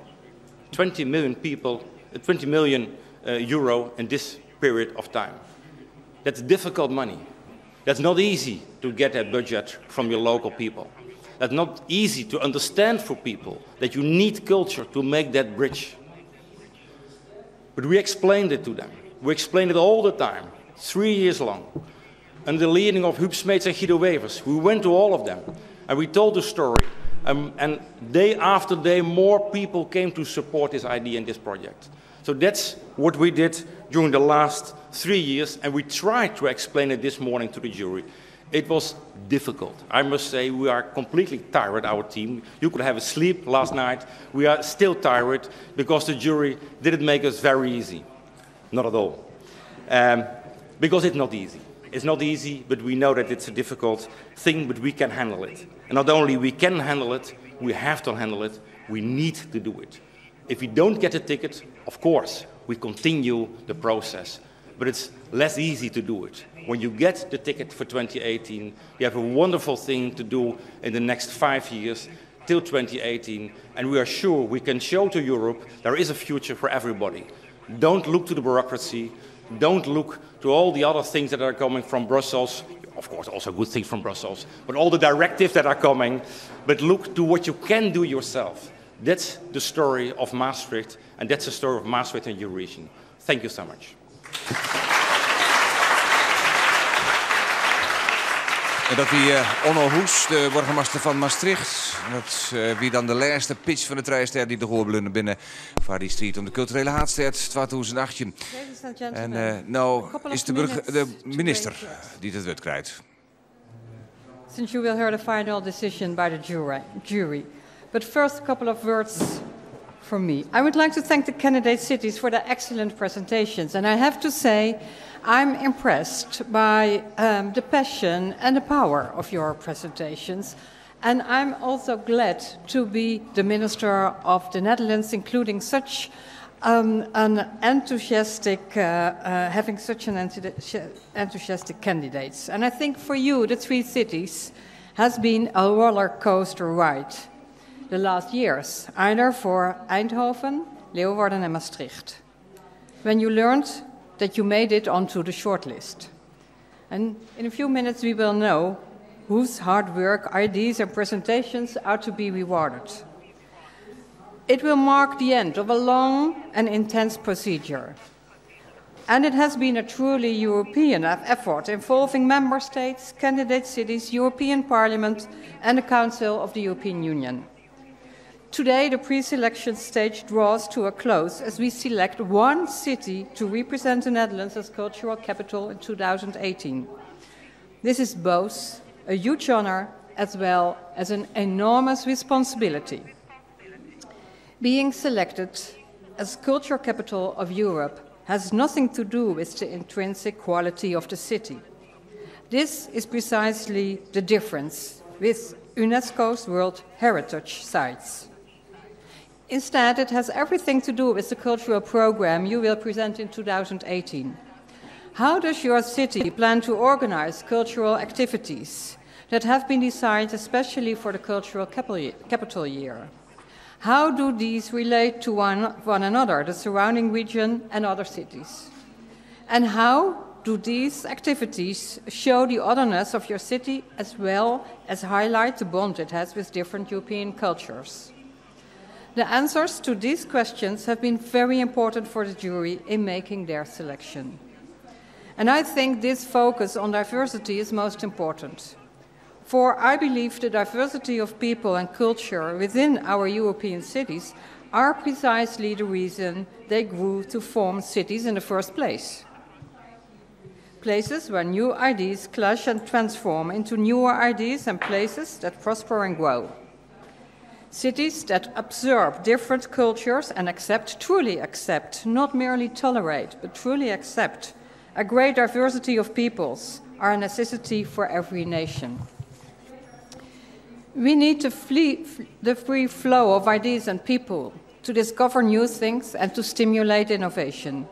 S18: 20 million people, 20 million euro in this period of time. That's difficult money. That's not easy to get that budget from your local people. That's not easy to understand for people that you need culture to make that bridge. But we explained it to them. We explained it all the time, 3 years long. Under the leading of Huub Smeets and Guido Wevers, we went to all of them and we told the story. And day after day, more people came to support this idea and this project. So that's what we did during the last 3 years, and we tried to explain it this morning to the jury. It was difficult. I must say we are completely tired, our team. You could have a sleep last night. We are still tired because the jury didn't make us very easy. Not at all. Because it's not easy. It's not easy, but we know that it's a difficult thing, but we can handle it. And not only we can handle it, we have to handle it, we need to do it. If we don't get a ticket, of course, we continue the process. But it's less easy to do it. When you get the ticket for 2018, you have a wonderful thing to do in the next 5 years till 2018, and we are sure we can show to Europe there is a future for everybody. Don't look to the bureaucracy, don't look to all the other things that are coming from Brussels, of course also good things from Brussels, but all the directives that are coming, but look to what you can do yourself. That's the story of Maastricht, and that's the story of Maastricht and your region. Thank you so much.
S1: En dat wie Onno Hoes, de burgemeester van Maastricht. Dat wie dan de laatste pitch van de trijster die de hoorbelunnen binnen Fari Street om de culturele haatstad 2018.
S19: Ladies and gentlemen,
S1: En nou
S19: a couple of
S1: is
S19: minutes
S1: de
S19: to
S1: minister
S19: wait yet.
S1: die het woord krijgt.
S19: Since you will hear the final decision by the jury. But first, a couple of words from me. I would like to thank the candidate cities for their excellent presentations. And I have to say, I'm impressed by the passion and the power of your presentations. And I'm also glad to be the Minister of the Netherlands, including such, an enthusiastic, having such an enthusiastic candidates. And I think for you, the three cities has been a roller coaster ride the last years, either for Eindhoven, Leeuwarden and Maastricht, when you learned that you made it onto the shortlist. And in a few minutes we will know whose hard work, ideas and presentations are to be rewarded. It will mark the end of a long and intense procedure. And it has been a truly European effort involving member states, candidate cities, European Parliament and the Council of the European Union. Today, the pre-selection stage draws to a close as we select one city to represent the Netherlands as cultural capital in 2018. This is both a huge honor as well as an enormous responsibility. Being selected as cultural capital of Europe has nothing to do with the intrinsic quality of the city. This is precisely the difference with UNESCO's World Heritage Sites. Instead, it has everything to do with the cultural program you will present in 2018. How does your city plan to organize cultural activities that have been designed especially for the cultural capital year. How do these relate to one, one another, the surrounding region and other cities? And how do these activities show the otherness of your city as well as highlight the bond it has with different European cultures? The answers to these questions have been very important for the jury in making their selection. And I think this focus on diversity is most important. For I believe the diversity of people and culture within our European cities are precisely the reason they grew to form cities in the first place. Places where new ideas clash and transform into newer ideas and places that prosper and grow. Cities that absorb different cultures and accept, truly accept, not merely tolerate, but truly accept a great diversity of peoples are a necessity for every nation. We need to flee the free flow of ideas and people to discover new things and to stimulate innovation.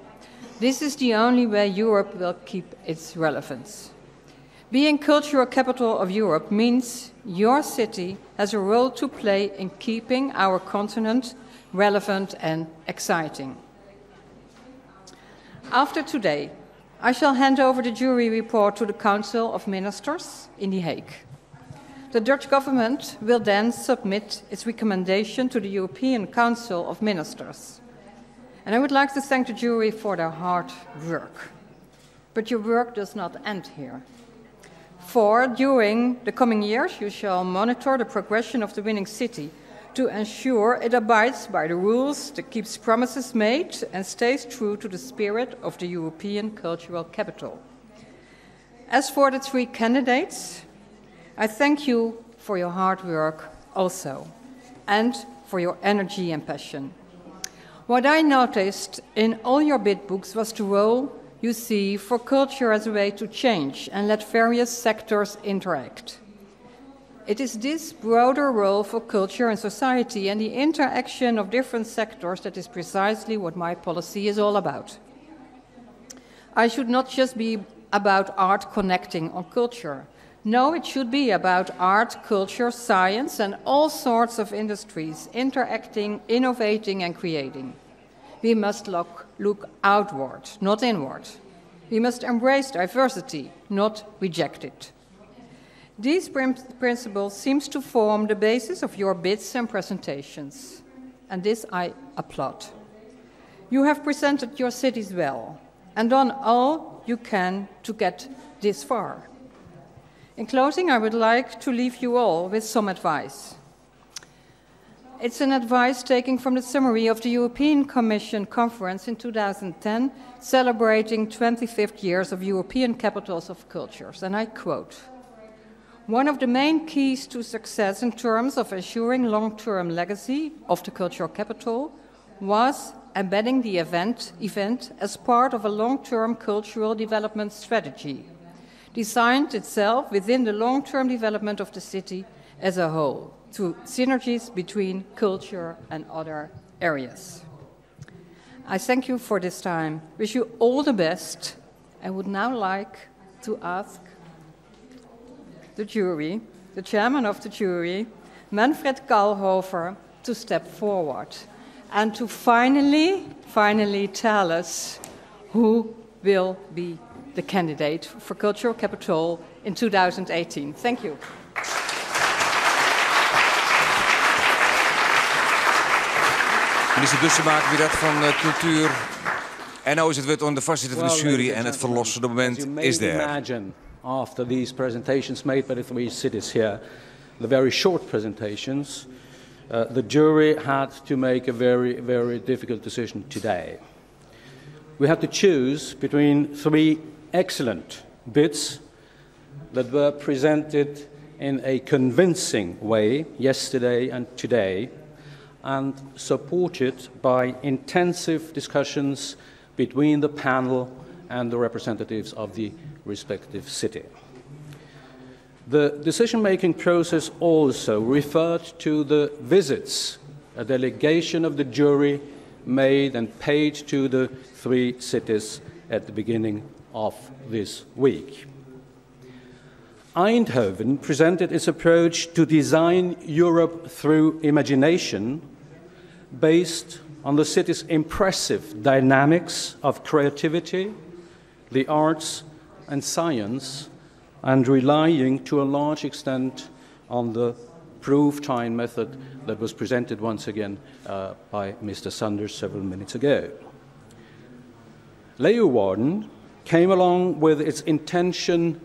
S19: This is the only way Europe will keep its relevance. Being cultural capital of Europe means your city has a role to play in keeping our continent relevant and exciting. After today, I shall hand over the jury report to the Council of Ministers in The Hague. The Dutch government will then submit its recommendation to the European Council of Ministers. And I would like to thank the jury for their hard work. But your work does not end here. For during the coming years, you shall monitor the progression of the winning city to ensure it abides by the rules, that keeps promises made, and stays true to the spirit of the European cultural capital. As for the three candidates, I thank you for your hard work also, and for your energy and passion. What I noticed in all your bid books was the role you see for culture as a way to change and let various sectors interact. It is this broader role for culture and society and the interaction of different sectors that is precisely what my policy is all about. I should not just be about art connecting or culture. No, it should be about art, culture, science, and all sorts of industries interacting, innovating, and creating. We must look, look outward, not inward. We must embrace diversity, not reject it. These principles seems to form the basis of your bids and presentations, and this I applaud. You have presented your cities well and done all you can to get this far. In closing, I would like to leave you all with some advice. It's an advice taken from the summary of the European Commission conference in 2010, celebrating 25th years of European Capitals of Cultures, and I quote, One of the main keys to success in terms of ensuring long-term legacy of the cultural capital was embedding the event, event as part of a long-term cultural development strategy, designed itself within the long-term development of the city as a whole, through synergies between culture and other areas. I thank you for this time, wish you all the best, and would now like to ask the jury, the chairman of the jury, Manfred Kalhofer, to step forward and to finally, finally tell us who will be the candidate for Cultural Capital in 2018. Thank you.
S1: Minister Bussemaker, wie dat fan eh, Kultuer. En no is it wurd oan de foarsitter fan de sjuery en it ferlossende momint is dêr.
S20: Imagine after these presentations made by the three cities here, the very short presentations, uh, the jury had to make a very, very difficult decision today. We had to choose between three excellent bids that were presented in a convincing way yesterday and today and supported by intensive discussions between the panel and the representatives of the respective city. The decision-making process also referred to the visits a delegation of the jury made and paid to the three cities at the beginning of this week. Eindhoven presented its approach to design Europe through imagination based on the city's impressive dynamics of creativity, the arts and science, and relying to a large extent on the proof time method that was presented once again uh, by Mr. Sanders several minutes ago. Leeuwarden came along with its intention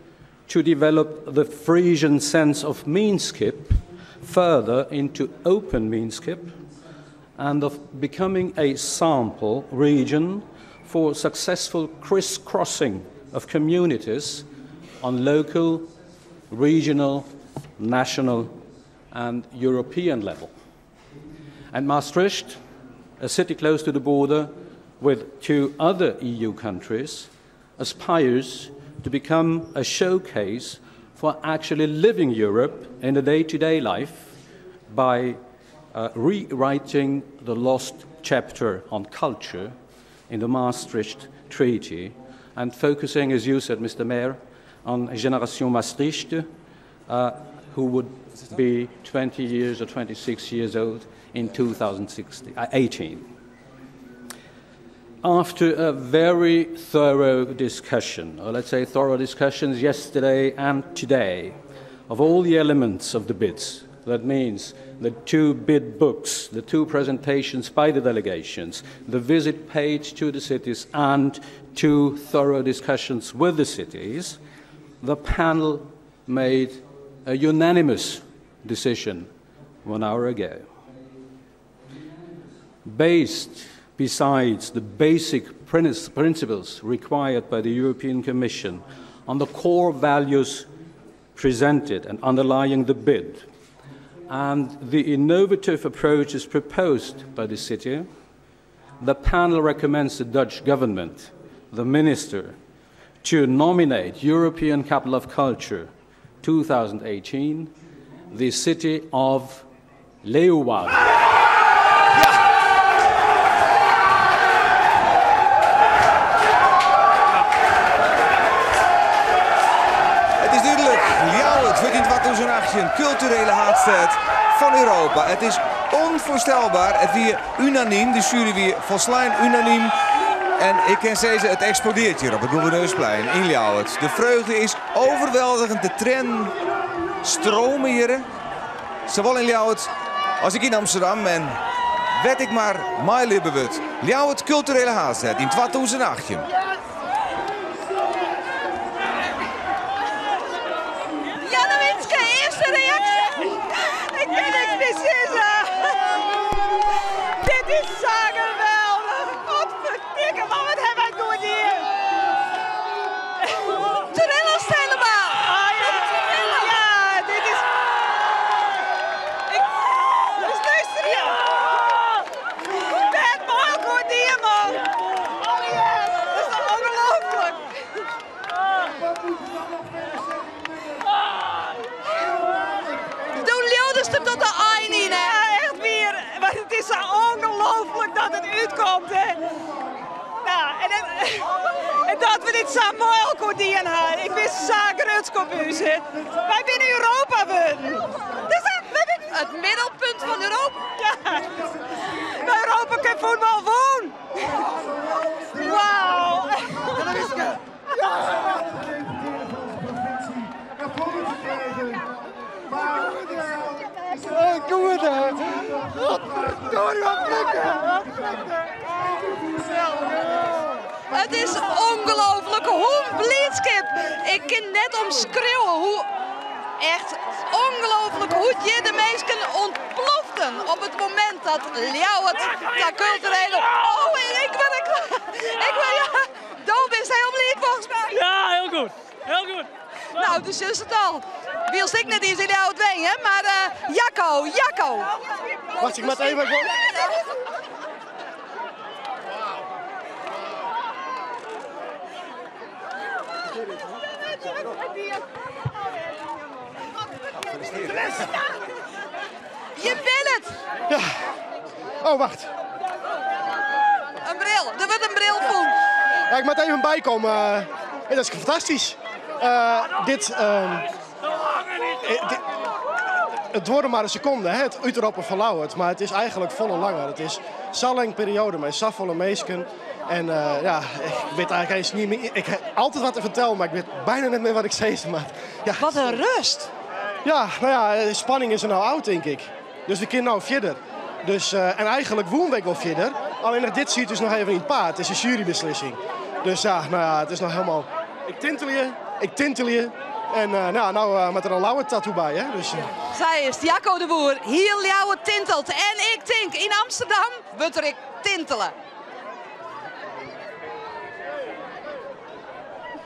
S20: to develop the Frisian sense of meanskip further into open meanskip and of becoming a sample region for successful crisscrossing of communities on local, regional, national, and European level. And Maastricht, a city close to the border with two other EU countries, aspires to become a showcase for actually living Europe in the day to day life by uh, rewriting the lost chapter on culture in the Maastricht Treaty and focusing, as you said, Mr. Mayor, on Generation Maastricht, uh, who would be 20 years or 26 years old in 2018. Uh, After a very thorough discussion, or let's say thorough discussions yesterday and today, of all the elements of the bids, that means the two bid books, the two presentations by the delegations, the visit paid to the cities, and two thorough discussions with the cities, the panel made a unanimous decision one hour ago. Based, besides the basic principles required by the European Commission on the core values presented and underlying the bid, and the innovative approaches proposed by the city, the panel recommends the Dutch government, the minister, to nominate European Capital of Culture 2018, the city of Leeuwarden.
S1: Het is dúdlik, Ljouwert wurdt yn 2018 kulturele haadstêd fan Europa. It is ûnfoarstelber. It wie unanym, de sjuery wie folslein unanym. En ik kin sizze, it eksplodearret hjir op it Gouverneursplein yn Ljouwert. De freugde is overweldigend, de triennen streame hjir. Sawol yn Ljouwert as ek yn Amsterdam. En wêr't ek mar meilibbe wurdt. Ljouwert kulturele haadstêd yn 2018.
S4: Jannewietske, earste reaksje.
S6: Ik kin niks mear sizze. Dit is sa geweldich. Godferdikke, man, wat hawwe wy goed dien.
S4: Trillest helemaal.
S6: Ah, ja. Ja, dit is. Ik. Dus luister je. Bert, moai goed dien, man. Dat is toch ongelooflijk?
S4: Do leaudest der tot de ein yn, hè?
S6: Ja, echt wier. Mar it is sa ongelooflik dat it útkomt, hè. Nou, en, en dat we dit sa mei elkoar dien ha. Ik bin sa grutsk op ús, hè. Wy binne Europa wurden. Dus, wy binne
S4: it middelpunt fan Europa.
S6: Ja. De Europa Cup fuotbal wûn. Wauw.
S11: Goed hè! Godverdorie, wat flikken!
S4: It is ongelooflik. Hoe bliidskip. Ik kin net omskriuwe hoe echt ongelooflik hoe't hjir de minsken ûntploften op it momint dat Ljouwert ta kulturele. Oh, ik wurd ik wurd ja, do bist hiel bliid folgens my.
S8: Ja, hiel goed. Hiel goed.
S4: Nou, dus is it al. Wylst ik net iens yn Ljouwert wenje, mar uh, Jacco, Jacco.
S11: Wacht, ik moat even.
S4: Je bent het!
S11: Ja. Oh, wacht.
S4: Een bril. Der wurdt in bril fûn.
S11: Ja, ik moat even bykomme. dat is fantastysk. Uh, dit, uh,
S21: It duorre mar in sekonde, hè, it útroppen fan Ljouwert, mar it is eigenlik folle langer. It is sa'n lange perioade mei safolle minsken. En ja, ik wit eigenlik eins net mear. Ik ha altyd wat te fertellen, mar ik wit byna net mear wat ik sizze moat. Ja.
S4: Wat in rêst!
S21: Ja, no ja, de spanning is der no ôf, tink ik. Dus we kinne no fierder. Dus, en eigenlik woene we ek wol fierder. Allinnich dit siet dus noch even yn it paad. It is in jurybeslissing. Dus ja, no ja, it is noch hielendal. Ik tintelje, ik tintelje. En no, no moat der in Ljouwert tattoo by, hè? Dus.
S4: Sa is it, Jacco de Boer, hiel Ljouwert tintelt. En ik tink, yn Amsterdam wurdt der ek tintele.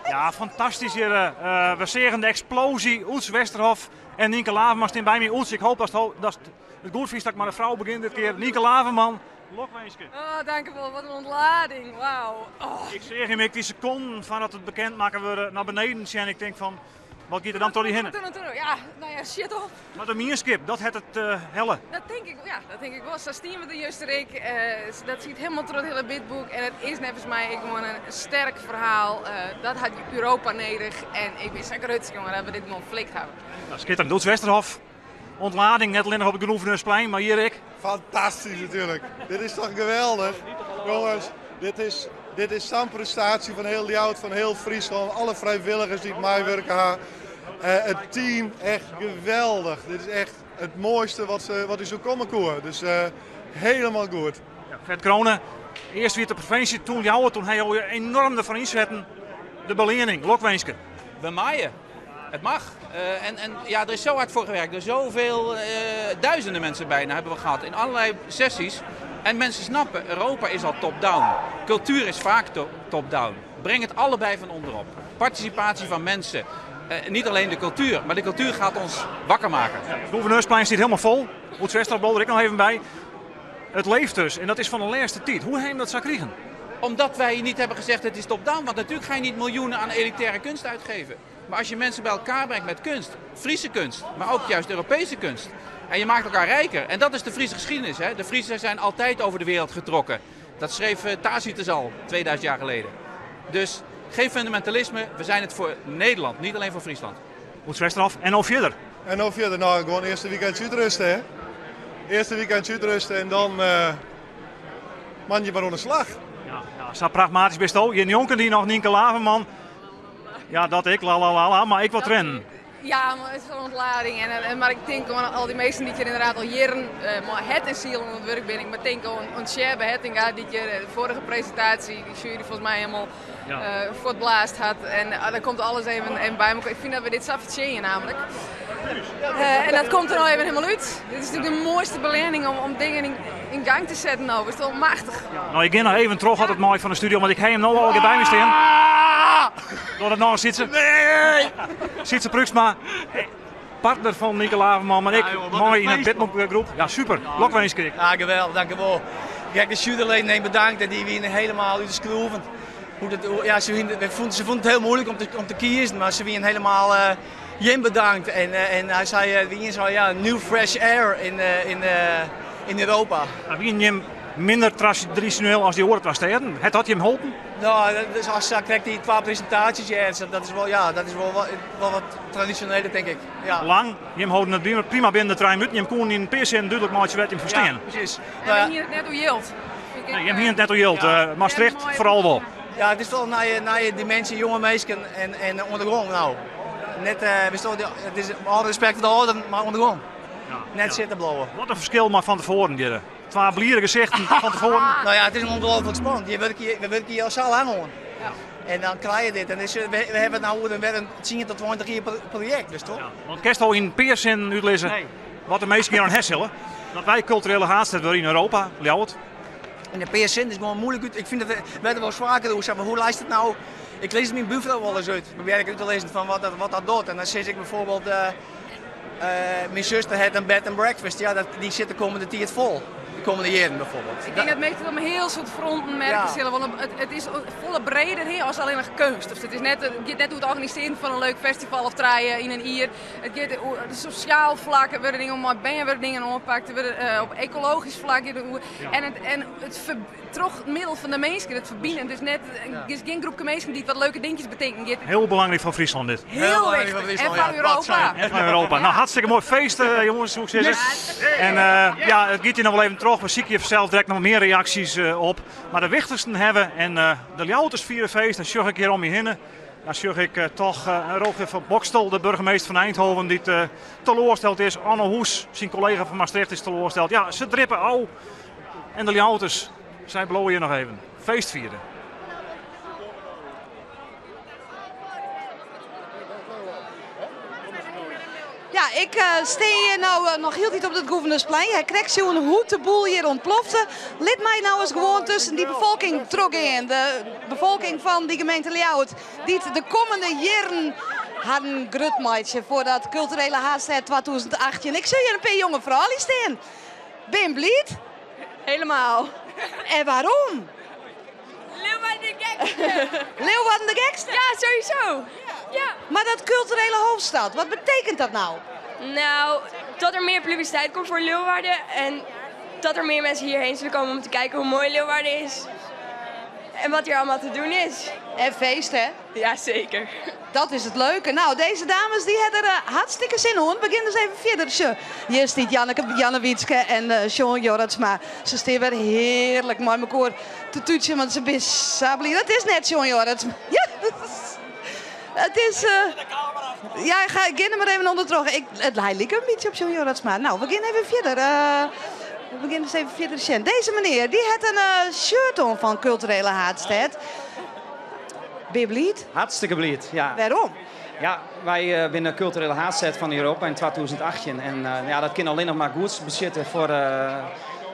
S3: Ja, fantastysk hjir. We seagen de eksploazje. Oeds Westerhof en Nynke Laverman stean by my. Oeds, ik hoop datst it goed fynst dat ik mei de frou begjin dit kear. Nynke Laverman, lokwinske.
S12: Oh, dankjewol. Wat in ûntlading. Wauw. Oh.
S3: Ik seach him ek dy sekonden foardat it bekend makke wurde nei beneden sjen. Ik tink fan, wat giet der dan troch dy hinne?
S12: Ja, no ja, shit op.
S3: Mar de mienskip, dat hat it helle.
S12: Dat tink ik, ja, dat tink ik wol. Sa stiene we der juster ek. Dat siet hielendal troch it hiele bidbook. En it is neffens my ek gewoan in sterk ferhaal. Dat hat Europa nedich. En ik bin sa grutsk, jonge, dat we dit gewoan flikt hawwe.
S3: Nou, skitterend. Oeds Westerhof, ûntlading net allinnich op it Gouverneursplein, mar hjir ek.
S17: Fantastysk natuerlik. Dit is toch geweldich? Jonges, dit is sa'n prestaasje fan hiel Ljouwert, fan hiel Fryslân. Alle frijwilligers dy't meiwurke ha. It team, echt geweldich. Dit is echt it moaiste wat ús oerkomme koe. Dus hielendal goed.
S3: Ja, Ferd Crone, earst wie it de provinsje, toen Ljouwert, toen ha jo je enoarm derfoar ynsetten. De beleanning, lokwinske.
S10: We meie. Het mag. En ja, er is zo hard voor gewerkt. Er zoveel duizenden mensen bijna hebben we gehad in allerlei sessies. En mensen snappen, Europa is al top-down. Cultuur is vaak top-down. Breng het allebei van onderop. Participatie van mensen. Niet alleen de cultuur, maar de cultuur gaat ons wakker maken.
S3: Ja, het Gouverneursplein zit helemaal vol. Oeds Westerhof er ik nog even bij. Het leeft dus en dat is van de laatste tijd. Hoe hebben dat zou krijgen?
S10: Omdat wij niet hebben gezegd het is top-down. Want natuurlijk ga je niet miljoenen aan elitaire kunst uitgeven. Maar als je mensen bij elkaar brengt met kunst, Friese kunst, maar ook juist Europese kunst. En je maakt elkaar rijker. En dat is de Friese geschiedenis. Hè? De Friesen zijn altijd over de wereld getrokken. Dat schreef Tacitus al 2000 jaar geleden. Dus geen fundamentalisme, we zijn het voor Nederland, niet alleen voor Friesland.
S3: Oeds Westerhof en al verder.
S17: En al verder, nou gewoon eerste weekend uitrusten hè. Eerste weekend uitrusten en dan man je maar aan de slag.
S3: Ja, ja, zo pragmatisch bist al. Je jonken die nog Nynke Laverman. Ja, dat ik, la la la la, maar ik wat rennen.
S12: Ja, maar het is wel een ontlading. Maar ik denk gewoon al die meesten die hier inderdaad al jaren, maar het en ziel aan het werk ben ik. Maar denk aan Tsjêbbe Hettinga, die hier de vorige presentatie, die jury volgens mij helemaal voortblaast had. En daar komt alles even bij elkaar. Ik vind dat we dit zo verdienen namelijk. En dat komt er nou even helemaal uit. Dit is natuurlijk de mooiste belening om dingen in gang te zetten. Nou, dat is toch machtig.
S3: Ja, nou, ik ga nog even terug altijd mooi van de studio, want ik heb hem nou al bij me staan. Door het nou zit ze.
S22: Nee!
S3: Sytze Pruiksma, partner van Nynke Laverman, maar ik
S22: Ja, joh, wat
S3: mooi
S22: een
S3: in het
S22: feest,
S3: bidbookgroep. Ja, super. Lokwinske.
S22: Ja, geweldig, dankjewel. Kijk, de juryleden neem bedankt en die wienen helemaal uit de skroeven. Hoe dat, hoe, ja, ze, we vonden, ze vonden het heel moeilijk om te kiezen, maar ze wienen helemaal Jim bedankt. En hij zei wie zei, ja, new fresh air in Europa.
S3: Maar wie Jim minder traditioneel als die oren was steden? Het had je hem geholpen?
S22: Nou, dat is als ik krijg die 2 presentaties, ja, dat is wel, ja, dat is wel, wel, wel wat traditioneler, denk ik. Ja.
S3: Lang, Jim houden het prima binnen de trein uit. Jim kon in een PSN duidelijk maatje werd hem verstaan.
S22: Ja, precies.
S12: En we hier het net hoe jild.
S3: Nee, Jim hier het net hoe jild.
S22: Ja.
S3: Maastricht vooral wel.
S22: Ja, het is wel naar je dimensie, jonge meisjes en ondergrond nou. Net, we stonden, het is alle respect voor de orde, maar ondergrond.
S3: Ja,
S22: net
S3: ja.
S22: zitten blowen.
S3: Wat een verschil maar van tevoren, Jelle. 2 blieren gezichten van tevoren.
S22: Nou ja, het is een ongelooflijk spannend. Je werkt hier, we werken hier al zo lang aan.
S12: Ja.
S22: En dan krijg je dit. En dus, we hebben nou een, weer een 10 tot 20 jaar project, dus toch?
S3: Ja, want kerst al in Peersin uitlezen
S22: Nee.
S3: wat de meeste keer aan herstellen. Dat wij culturele haast hebben in Europa, Ljouwert.
S22: En de PSN is gewoon moeilijk uit. Ik vind dat we werden wel zwaarder hoe, zeg maar, hoe leest het nou? Ik lees het mijn buurvrouw wel eens uit. Probeer ik uit te lezen van wat dat doet. En dan zeg ik bijvoorbeeld, mijn zuster heeft een bed and breakfast. Ja, die zit de komende tijd vol. De komende jaren bijvoorbeeld.
S12: Ik denk dat meestal op een heel soort fronten merken zullen. Want het is volle breder hè, als alleen nog kunst. Dus het is net, het gaat net hoe het organiseren van een leuk festival of draaien in een ier. Het gaat hoe, het sociaal vlak, er worden dingen om, maar worden dingen oppakt. Er worden op ecologisch vlak. En het Troch middel fan de minsken, it ferbinen. Dus net, is gjin groepke minsken dy't wat leuke dinkjes betinken giet.
S3: Hiel belangryk foar Fryslân dit.
S12: Hiel wichtich. En foar Europa.
S3: En foar Europa. No, hartstikke moai feest eh, jongens, soe ik sizze. En eh, ja, it giet hjir noch wol even troch. We sykje fansels direkt noch mear reaksjes eh, op. Mar de wichtichsten hawwe en de Ljouwerters fiere feest. Dan sjoch ik hjir om my hinne. Dan sjoch ik toch Rogier van Boxtel, de burgemeester fan Eindhoven, dy't teloarsteld is. Anne Hoes, syn kollega fan Maastricht, is teloarsteld. Ja, se drippe ôf. En de Ljouwerters, sy bliuwe hjir noch even feest fieren.
S4: Ja, ik uh, stean hjir no uh, noch hieltyd op it Gouverneursplein. Ik ha krekt sjoen hoe't de boel hjir ûntplofte. Lit my no ris gewoan tusken dy befolking trochgean. De befolking fan dy gemeente Ljouwert, dy't de kommende jierren harren grut meitsje foar dat kulturele haadstêd 2018. Ik sjoch hjir in pear jonge froulju stean. Bin bliid?
S5: Helemaal.
S4: En waarom?
S5: Leeuwarden de gekste.
S4: Leeuwarden de gekste?
S5: Ja, sowieso. Ja.
S4: Maar dat culturele hoofdstad, wat betekent dat nou?
S5: Nou, dat er meer publiciteit komt voor Leeuwarden en dat er meer mensen hierheen zullen komen om te kijken hoe mooi Leeuwarden is. En wat hier allemaal te doen is.
S4: En feest, hè?
S5: Ja, zeker.
S4: Dat is it leuke. No, dizze dames dy hawwe der eh, hartstikke sin oan. Begjin dus even fierder. Sjoch, hjir stiet Janneke, Jannewietske en uh, Sjoan Jorritsma. Se stean wer hearlik mei mekoar te tútsjen, want se binne sa bliid. It is net Sjoan Jorritsma. Ja, it is... Uh, ja, ga, gean der mar even ûndertroch. Ik, it, hy liket in bytsje op Sjoan Jorritsma. No, we gean even fierder. Uh, we begjinne dus even fierder te sjen. Dizze menear, dy hat in uh, shirt oan fan Kulturele Haadstêd. Bin je bliid?
S7: Hartstikke bliid, ja.
S4: Wêrom?
S7: Ja, wy binne de kulturele haadstêd fan Europa yn 2018. En ja, dat kin allinnich mar goeds betsjutte foar,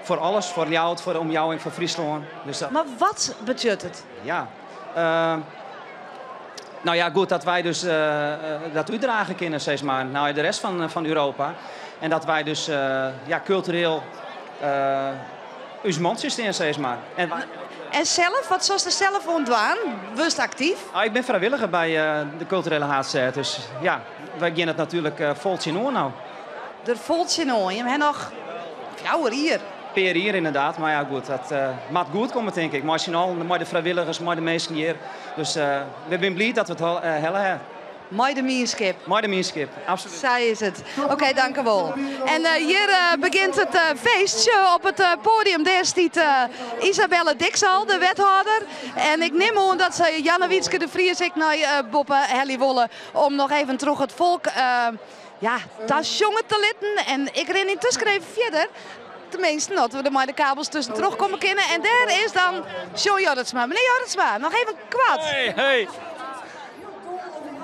S7: foar alles. Foar Ljouwert, foar de omjouwing, foar Fryslân. Dus dat...
S4: Mar wat betsjut it?
S7: Ja, no ja, goed dat wy dus dat útdrage kinne, sis mar, nei de rest fan Europa. En dat wy dus ja, kultureel ús mantsje stean, sis mar. En,
S4: en sels, wat silst der sels oan dwaan? Wurdst aktyf?
S7: Ah, ik bin frijwilliger by de kulturele haadstêd, dus ja, wy gean it natuerlik fol tsjinoan no.
S4: Der fol tsjinoan. Jim hawwe noch 4 jier.
S7: Pear jier ynderdaad, mar ja goed, dat moat goed komme tink ik. Mei syn allen, mei de frijwilligers, mei de minsken hjir. Dus we binne bliid dat we it helle hawwe.
S4: Mei de mienskip.
S7: Mei de mienskip, absolút.
S4: Sa is it. Oké, dankewol. En hjir begjint it feest. Sjoch, op it poadium dêr stiet Isabelle Dixal, de wethâlder. En ik nim oan dat se Jannewietske de Vries ek nei boppe helje wolle om noch even troch it folk ja, ta sjonge te litten. En ik rin yntusken even fierder. Teminsten, as we der mei de kabels tuskentroch komme kinne. En dêr is dan Sjoan Jorritsma. Menear Jorritsma, noch even koart.
S23: Hey, hey.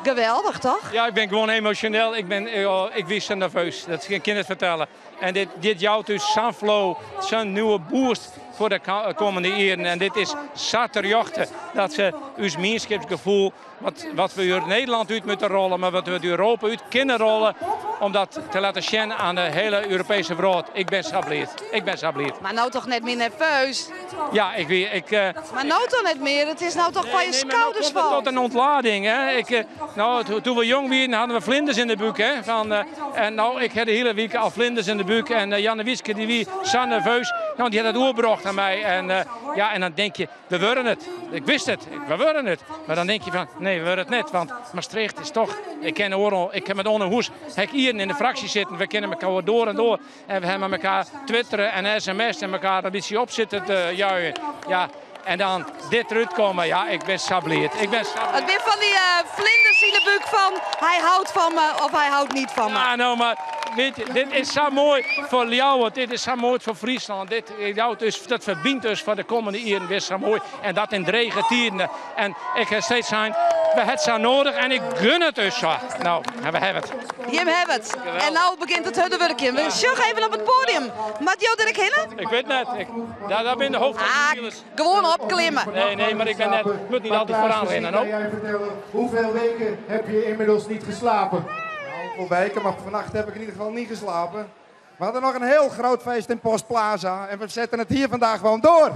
S4: Geweldich, toch?
S23: Ja, ik bin gewoan emosjoneel. Ik, bin, ik wie sa nerveus. Dat kin ik net fertelle. En dit, dit jout ús sa'n flow, sa'n nieuwe boost foar de kommende jierren. En dit is sa terjochte dat se ús mienskipsgefoel, wat, wat we út Nederlân út moatte rôle, mar wat we út Europa út kinne rôle, om dat te litten sjen oan de hiele Europeeske wrâld. Ik bin sa bliid. Ik bin sa bliid.
S4: Mar no toch net mear nerveus?
S23: Ja, ik wie. Ik,
S4: Mar no toch net mear? It is no toch fan je
S23: Nee, maar nou
S4: skouders
S23: komt het
S4: falt.
S23: tot in ûntlading. Hè? Ik, no, doe't we jong wiene, hiene we flinders yn de búk. Hè? Fan, en no, ik ha de hiele wike al flinders yn de búk. En Jannewietske dy wie sa nerveus. No, dy hat it oerbrocht oan my. En, ja, en dan tink je, we wurde it. Ik wist it, we wurde it. Mar dan tink je fan, nee, we wurde it net. Want Maastricht is toch, ik ken oeral, ik ha mei Anne Hoes, ha ik jierren yn de fraksje sitten. We kenne mekoar doar en doar. En we hawwe mei mekoar twittere en sms en mekoar in bytsje op sitten te juien. Ja, en dan dit derút komme, ja, ik bin sa bliid. Ik bin sa
S4: It binne fan dy flinders yn de búk fan hij houdt van me of hij houdt niet van me.
S23: Ja, no, mar weet je, dit is sa moai foar Ljouwert, dit is sa moai foar Fryslân. Dit jout ús, dat ferbynt ús foar de kommende jierren wer sa moai. En dat yn drege tiden. En ik ha steeds sein, we hawwe it sa nedich en ik gun it ús sa. No, en we hawwe it.
S4: Jim hawwe it. En no begjint it hurde wurkjen. We sjogge even op it poadium. Moat jo der ek hinne?
S23: Ik wit net. Ik, ja, dat binne de hoofdrolspilers.
S4: Ah, gewoan opklimme.
S23: Nee, nee, mar ik bin net, ik moat net altyd foaroan rinne, no.
S24: Kan jij vertellen, hoeveel weken heb je inmiddels niet geslapen?
S25: Nou, hoeveel weken, maar vannacht heb ik in ieder geval niet geslapen. We hadden nog een heel groot feest in Post Plaza en we zetten het hier vandaag gewoon door.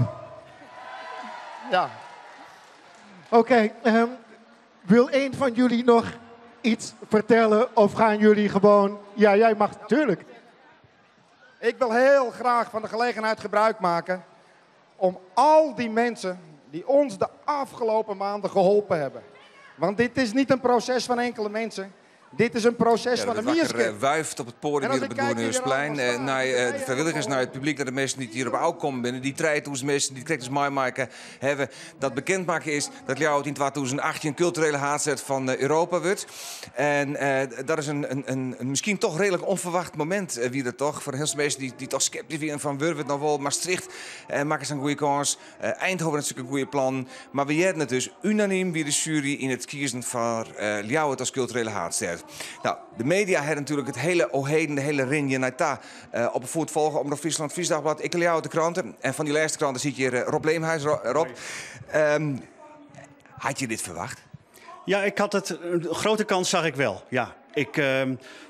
S25: Ja.
S24: Oké, wil een van jullie nog iets vertellen of gaan jullie gewoon... Ja, jij mag natuurlijk.
S25: Ik wil heel graag van de gelegenheid gebruik maken Om al die mensen die ons de afgelopen maanden geholpen hebben. Want dit is niet een proces van enkele mensen. Dit is een proces
S1: Ja,
S25: van
S1: de
S25: de
S1: wakker
S25: Mierske.
S1: wuift op het podium
S25: En als
S1: hier op
S25: ik
S1: het
S25: kijk wie er
S1: Gouverneursplein.
S25: allemaal
S1: Naar
S25: staan,
S1: de vrijwilligers, naar het publiek, naar de mensen die hier op ouw komen binnen. Die 3000 mensen die direct eens maken hebben. Dat bekendmaken is dat Ljouwert in 2018 culturele haatstad van Europa wordt. En dat is een misschien toch redelijk onverwacht moment, wie dat toch. Voor heel veel mensen die toch sceptisch zijn van wordt het nog wel. Maastricht maken ze een goede kans. Eindhoven heeft natuurlijk een goede plan. Maar we hebben het dus unaniem wie de jury in het kiezen van Ljouwert als culturele haatstad. De media hebben natuurlijk het hele Oheden, de hele Rinje Naita op de voet volgen. Omroep Friesland, Fries Dagblad, ik Ljouwert de kranten. En van die laatste kranten zit hier Rob Leemhuis. Rob, had je dit verwacht?
S2: Ja, ik had het. Een grote kans zag ik wel. Ja, ik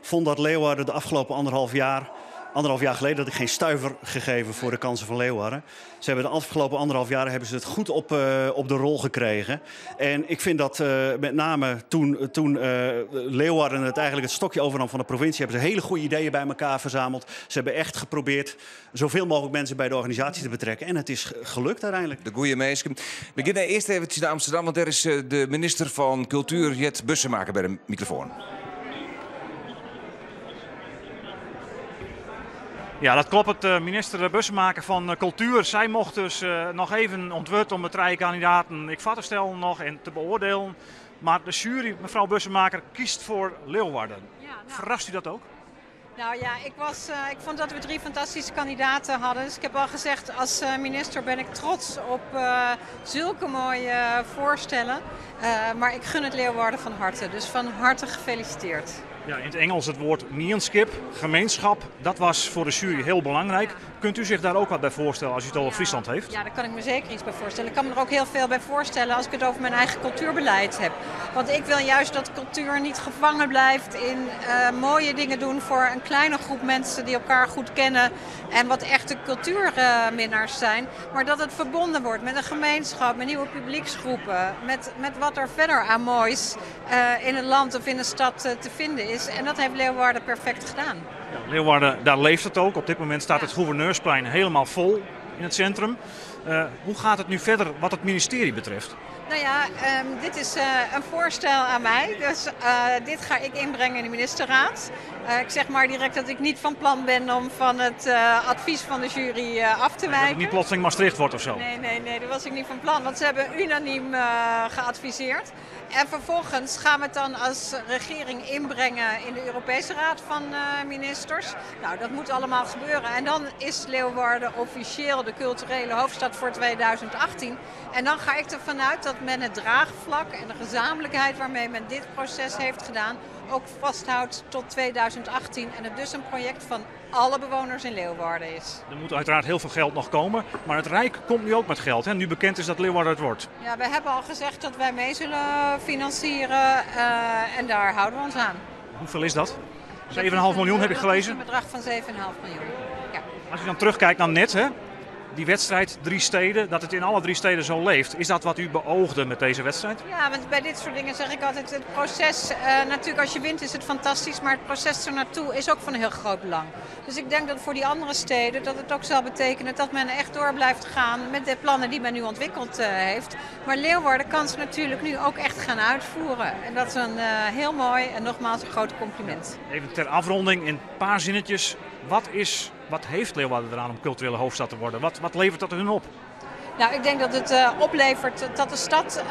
S2: vond dat Leeuwarden de afgelopen anderhalf jaar, anderhalf jaar geleden, dat ik geen stuiver gegeven voor de kansen van Leeuwarden. Ze hebben de afgelopen anderhalf jaar hebben ze het goed op de rol gekregen. En ik vind dat met name toen Leeuwarden het eigenlijk het stokje overnam van de provincie, hebben ze hele goede ideeën bij elkaar verzameld. Ze hebben echt geprobeerd zoveel mogelijk mensen bij de organisatie te betrekken. En het is gelukt uiteindelijk.
S1: De goeie meisje. We beginnen eerst even naar Amsterdam, want daar is de minister van Cultuur, Jet Bussemaker, bij de microfoon.
S3: Ja, dat klopt. Het minister Bussemaker van Cultuur. Zij mocht dus nog even ontwurd om de drie kandidaten ik vat te stellen nog en te beoordelen. Maar de jury, mevrouw Bussemaker, kiest voor Leeuwarden. Verrast u dat ook?
S19: Ik vond dat we 3 fantastische kandidaten hadden. Dus ik heb al gezegd, als minister ben ik trots op zulke mooie voorstellen. Maar ik gun het Leeuwarden van harte. Dus van harte gefeliciteerd.
S3: Ja, in het Engels het woord mienskip, gemeenschap, dat was voor de jury heel belangrijk. Kunt u zich daar ook wat bij voorstellen als u het over Friesland heeft?
S19: Ja, daar kan ik me zeker iets bij voorstellen. Ik kan me er ook heel veel bij voorstellen als ik het over mijn eigen cultuurbeleid heb. Want ik wil juist dat cultuur niet gevangen blijft in mooie dingen doen voor een kleine groep mensen die elkaar goed kennen en wat echte cultuurminnaars zijn. Maar dat het verbonden wordt met een gemeenschap, met nieuwe publieksgroepen, met wat er verder aan moois in het land of in de stad te vinden is. En dat heeft Leeuwarden perfect gedaan.
S3: Ja, Leeuwarden, daar leeft het ook. Op dit moment staat het Gouverneursplein helemaal vol in het centrum. Hoe gaat het nu verder wat het ministerie betreft?
S19: Dit is een voorstel aan mij. Dus dit ga ik inbrengen in de ministerraad. Ik zeg maar direct dat ik niet van plan ben om van het advies van de jury af te
S3: Dat het
S19: wijken.
S3: niet plotseling Maastricht wordt of zo?
S19: Nee, nee, nee, dat was ik niet van plan. Want ze hebben unaniem geadviseerd. En vervolgens gaan we het dan als regering inbrengen in de Europese Raad van Ministers. Dat moet allemaal gebeuren. En dan is Leeuwarden officieel de culturele hoofdstad voor 2018. En dan ga ik ervan uit dat men het draagvlak en de gezamenlijkheid waarmee men dit proces heeft gedaan ook vasthoudt tot 2018 en het dus een project van alle bewoners in Leeuwarden is.
S3: Er moet uiteraard heel veel geld nog komen, maar het Rijk komt nu ook met geld. Hè? Nu bekend is dat Leeuwarden het wordt.
S19: Ja, we hebben al gezegd dat wij mee zullen financieren en daar houden we ons aan.
S3: Hoeveel is dat? 7,5 miljoen heb ik
S19: Dat is
S3: gelezen.
S19: een bedrag van 7,5 miljoen. Ja.
S3: Als je dan terugkijkt naar net, hè? Die wedstrijd, 3 steden, dat het in alle 3 steden zo leeft. Is dat wat u beoogde met deze wedstrijd?
S19: Ja, want bij dit soort dingen zeg ik altijd, het proces, natuurlijk als je wint is het fantastisch, maar het proces ernaartoe is ook van heel groot belang. Dus ik denk dat voor die andere steden dat het ook zal betekenen dat men echt door blijft gaan met de plannen die men nu ontwikkeld heeft. Maar Leeuwarden kan ze natuurlijk nu ook echt gaan uitvoeren. En dat is een heel mooi en nogmaals een groot compliment.
S3: Even ter afronding in een paar zinnetjes. Wat heeft Leeuwarden eraan om culturele hoofdstad te worden? Wat levert dat hun op?
S19: Ik denk dat het oplevert dat de stad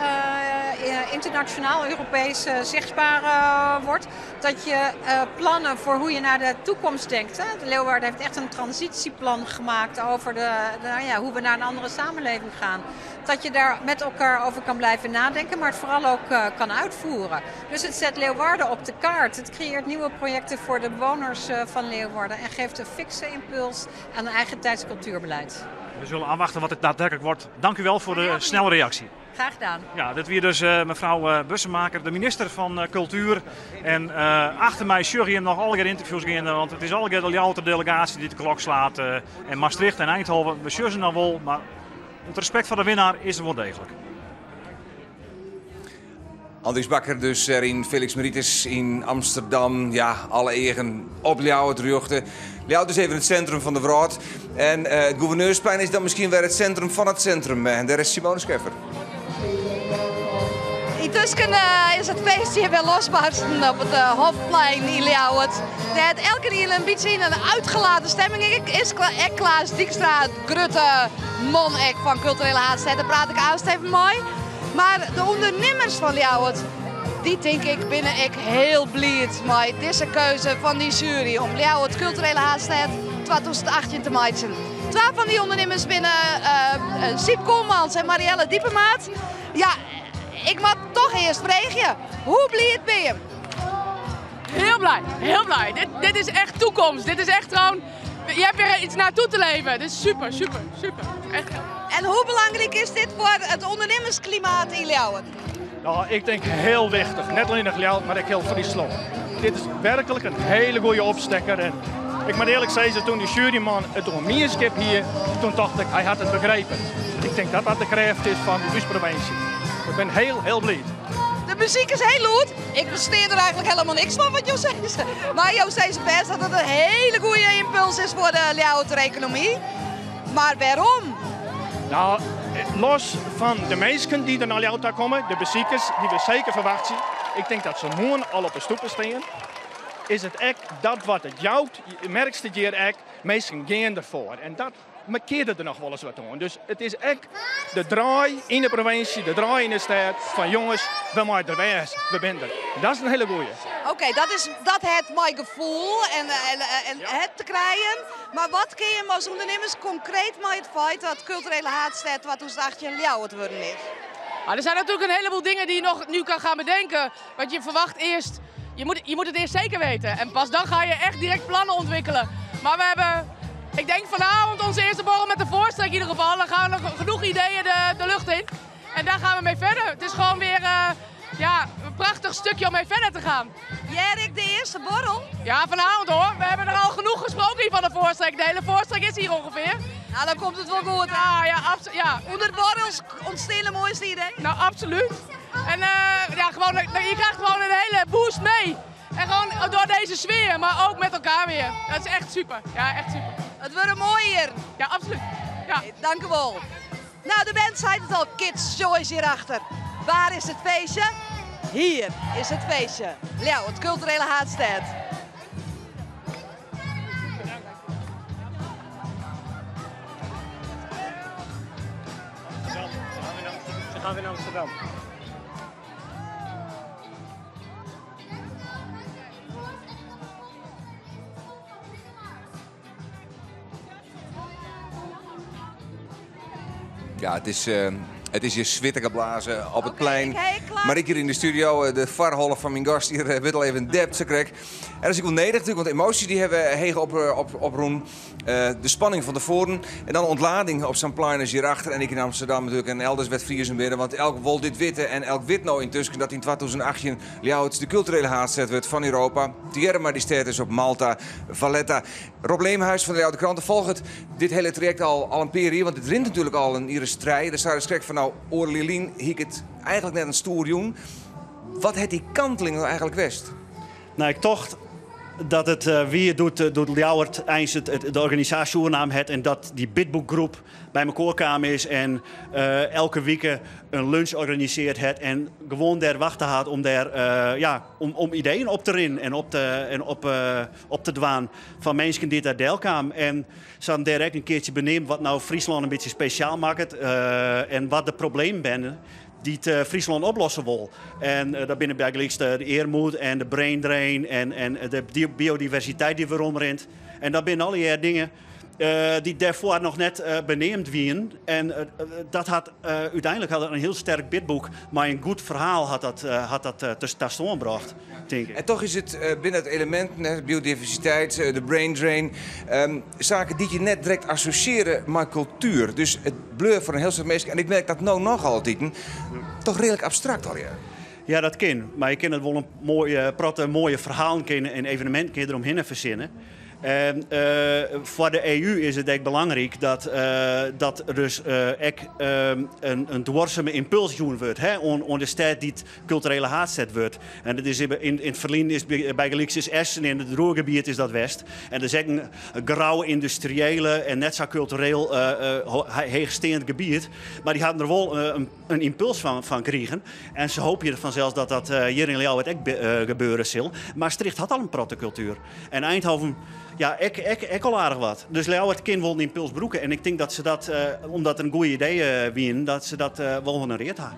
S19: internationaal, Europees zichtbaar wordt. Dat je plannen voor hoe je naar de toekomst denkt. Hè? De Leeuwarden heeft echt een transitieplan gemaakt over hoe we naar een andere samenleving gaan. Dat je daar met elkaar over kan blijven nadenken, maar het vooral ook kan uitvoeren. Dus het zet Leeuwarden op de kaart. Het creëert nieuwe projecten voor de bewoners van Leeuwarden en geeft een fikse impuls aan eigen tijds cultuurbeleid.
S3: We zullen afwachten wat het daadwerkelijk wordt. Dank u wel voor de snelle reactie.
S19: Graag gedaan.
S3: Ja, dit weer dus mevrouw Bussemaker, de minister van Cultuur. En achter mij zag je hem nog alle keer interviews in, want het is alle keer de Ljouwerter delegatie die de klok slaat. En Maastricht en Eindhoven, we sjuggen nou wel, maar het respect voor de winnaar is er wel degelijk.
S1: Andries Bakker dus er in Felix Meritis in Amsterdam. Ja, alle egen op Ljouwert rjochten. Ljouwert is even it sintrum fan de wrâld. En it Gouverneursplein is dan miskien wer it sintrum fan it sintrum. En dêr is Simone Scheffer.
S4: Yntusken is it feest hjir wer losbarsten op it Hofplein yn Ljouwert. Dêr't elkenien in bytsje yn in uitgelaten stemming is. Ek Klaas Dijkstra, it grutte man ek fan Kulturele Haadstêd, dêr praat ik aanst even mei. Mar de ûndernimmers fan Ljouwert, dy tink ik binne ek hiel bliid mei dizze keuze fan dy sjuery om Ljouwert Kulturele Haadstêd 2018 te meitsjen. Twa fan dy ûndernimmers binne Syb Koelmans en Marielle Diepenmaat. Ja, ik moat toch earst freegje, hoe bliid binne jim?
S9: Heel blij, heel blij. Dit is echt toekomst. Dit is echt gewoon, je hebt weer iets naartoe te leven. Dit is super, super, super. Echt.
S4: En hoe belangrijk is dit foar it ûndernimmersklimaat yn Ljouwert?
S13: Nou, ik tink hiel wichtich. Net allinnich Ljouwert, mar ek hiel Fryslân. Dit is werklik in hiele goede opstekker. En ik moat earlik sizze, doe't dy sjueryman it oer mienskip hie, doe tocht ik, hy hat it begrepen. Ik tink dat dat de krêft is fan ús provinsje. Ik bin hiel, hiel bliid.
S4: De muzyk is hiel lûd. Ik ferstean der eigentlik hielendal niks fan wat jo sizze. Mar jo sizze bêst dat it in hiele goede ympuls is foar de Ljouwerter ekonomy. Mar wêrom?
S13: Nou, los fan de minsken dy't der nei Ljouwert ta komme, de besikers dy't we seker ferwachtsje, ik tink dat se moarn al op 'e stoepe stean, is it ek dat wat it jout, merkst it hjir ek, minsken gean derfoar. En dat mankearret der noch wolris wat oan. Dus it is ek de draai yn de provinsje, de draai yn de stêd fan jonges, we meie der wêze, we binne der. Dat is in hiele goeie.
S4: Oké, dat is dat hat mei gefoel en, en, en het te krijen. Mar wat kinne jim as ûndernimmers konkreet mei it feit dat Kulturele Haadstêd 2018 Ljouwert wurden is?
S9: Nou, er zijn natuurlijk een heleboel dingen die je nog nu kan gaan bedenken. Want je verwacht eerst, je moet het eerst zeker weten. En pas dan ga je echt direct plannen ontwikkelen. Maar we hebben, ik denk vanavond onze eerste borrel met de Voorstreek in ieder geval. Dan gaan we nog genoeg ideeën de lucht in. En daar gaan we mee verder. Het is gewoon weer ja, een prachtig stukje om mee verder te gaan.
S4: Jerik, de eerste borrel?
S9: Ja, vanavond hoor. We hebben er al genoeg gesproken hier van de Voorstreek. De hele Voorstreek is hier ongeveer.
S4: Nou, dan komt het wel goed.
S9: Ja, absoluut. Ja.
S4: Onder borrels ontstaan de mooiste ideeën?
S9: Nou, absoluut. En ja, gewoon, je krijgt gewoon een hele boost mee. En gewoon door deze sfeer, maar ook met elkaar weer. Dat is echt super. Ja, echt super.
S4: Het wordt mooi hier.
S9: Ja, absoluut. Ja.
S4: Dank u wel. Nou, de band zei het al, Kids Choice hierachter. Waar is het feestje? Hier is het feestje. Ljouwert, culturele haadstêd.
S13: Ze gaan weer naar Amsterdam.
S1: Ja, het is hier switten blazen op het plein. Maar ik hier in de studio, de varholle van mijn gast hier, wordt al even dept, zo krek. En dat is ook wel nedig natuurlijk, want emoties die hebben we hege op roen. De spanning van tevoren en dan ontlading op zo'n plein is hierachter. En ik in Amsterdam natuurlijk en elders werd Friezen binnen. Want elk wol dit witte en elk wit nou intussen dat in 2018 Ljouwert de culturele haadstêd wordt van Europa. Tierra maar die stad is op Malta, Valletta. Rob Leemhuis van de Ljouwerter Kranten volgt dit hele traject al een periode. Want het rint natuurlijk al een iedere strijd. Er staat schrik van nou, Oorlelien, hier het eigenlijk net een stoer joen. Wat het die kanteling nou eigenlijk west?
S2: Nou, ik tocht dat it wie doet, doet Ljouwert eins de organisaasje oernaam hat en dat dy bidbookgroep by mekoar kaam is en elke wike in lunch organisearre hat en gewoan dêr wachte hat om dêr ja, om ideeën op te rinnen en op te dwaan fan minsken dy't dêr delkamen. En se hawwe dêr ek in keartsje beneamd wat no Fryslân in bytsje spesjaal makket en wat de problemen binne dy't Fryslân oplosse wol. En dat binne bygelyks de earmoed en de brain drain en de biodiversiteit dy't weromrint. En dat binne allegear dingen dy't dêrfoar noch net beneamd wienen. En dat hat úteinlik hat it in hiel sterk bidbook, mar in goed ferhaal hat dat ta stân brocht, tink ik.
S1: En toch is it binnen it elemint, hè, biodiversiteit, de brain drain, saken dy't je net direkt assosjearje mei kultuer. Dus it bliuwt foar in hiel soad minsken, en ik merk dat no noch altyd, toch reedlik abstrakt al, ja.
S2: Ja, dat kin. Mar je kinne it wol in moaie, protte moaie ferhalen kinne en eveneminten kinne deromhinne fersinne. En foar de EU is it ek belangryk dat dat dus ek in duorsume ympuls jûn wurdt hè, oan de stêd dy't kulturele haadstêd wurdt. En dat is yn it ferline is bygelyks is Essen yn it Ruhrgebiet is dat west. En dat is ek in grau yndustriële en net sa kultureel heechsteand gebiet. Mar dy hawwe der wol in ympuls fan krigen. En se hoopje fansels dat dat hjir yn Ljouwert ek gebeure sil. Maastricht hat al in protte kultuer. En Eindhoven, ja, ek, ek, ek al aardich wat. Dus Ljouwert kin wol in ympuls brûke. En ik tink dat se dat, omdat it in goede ideeën wienen, dat se dat wol honoreard ha.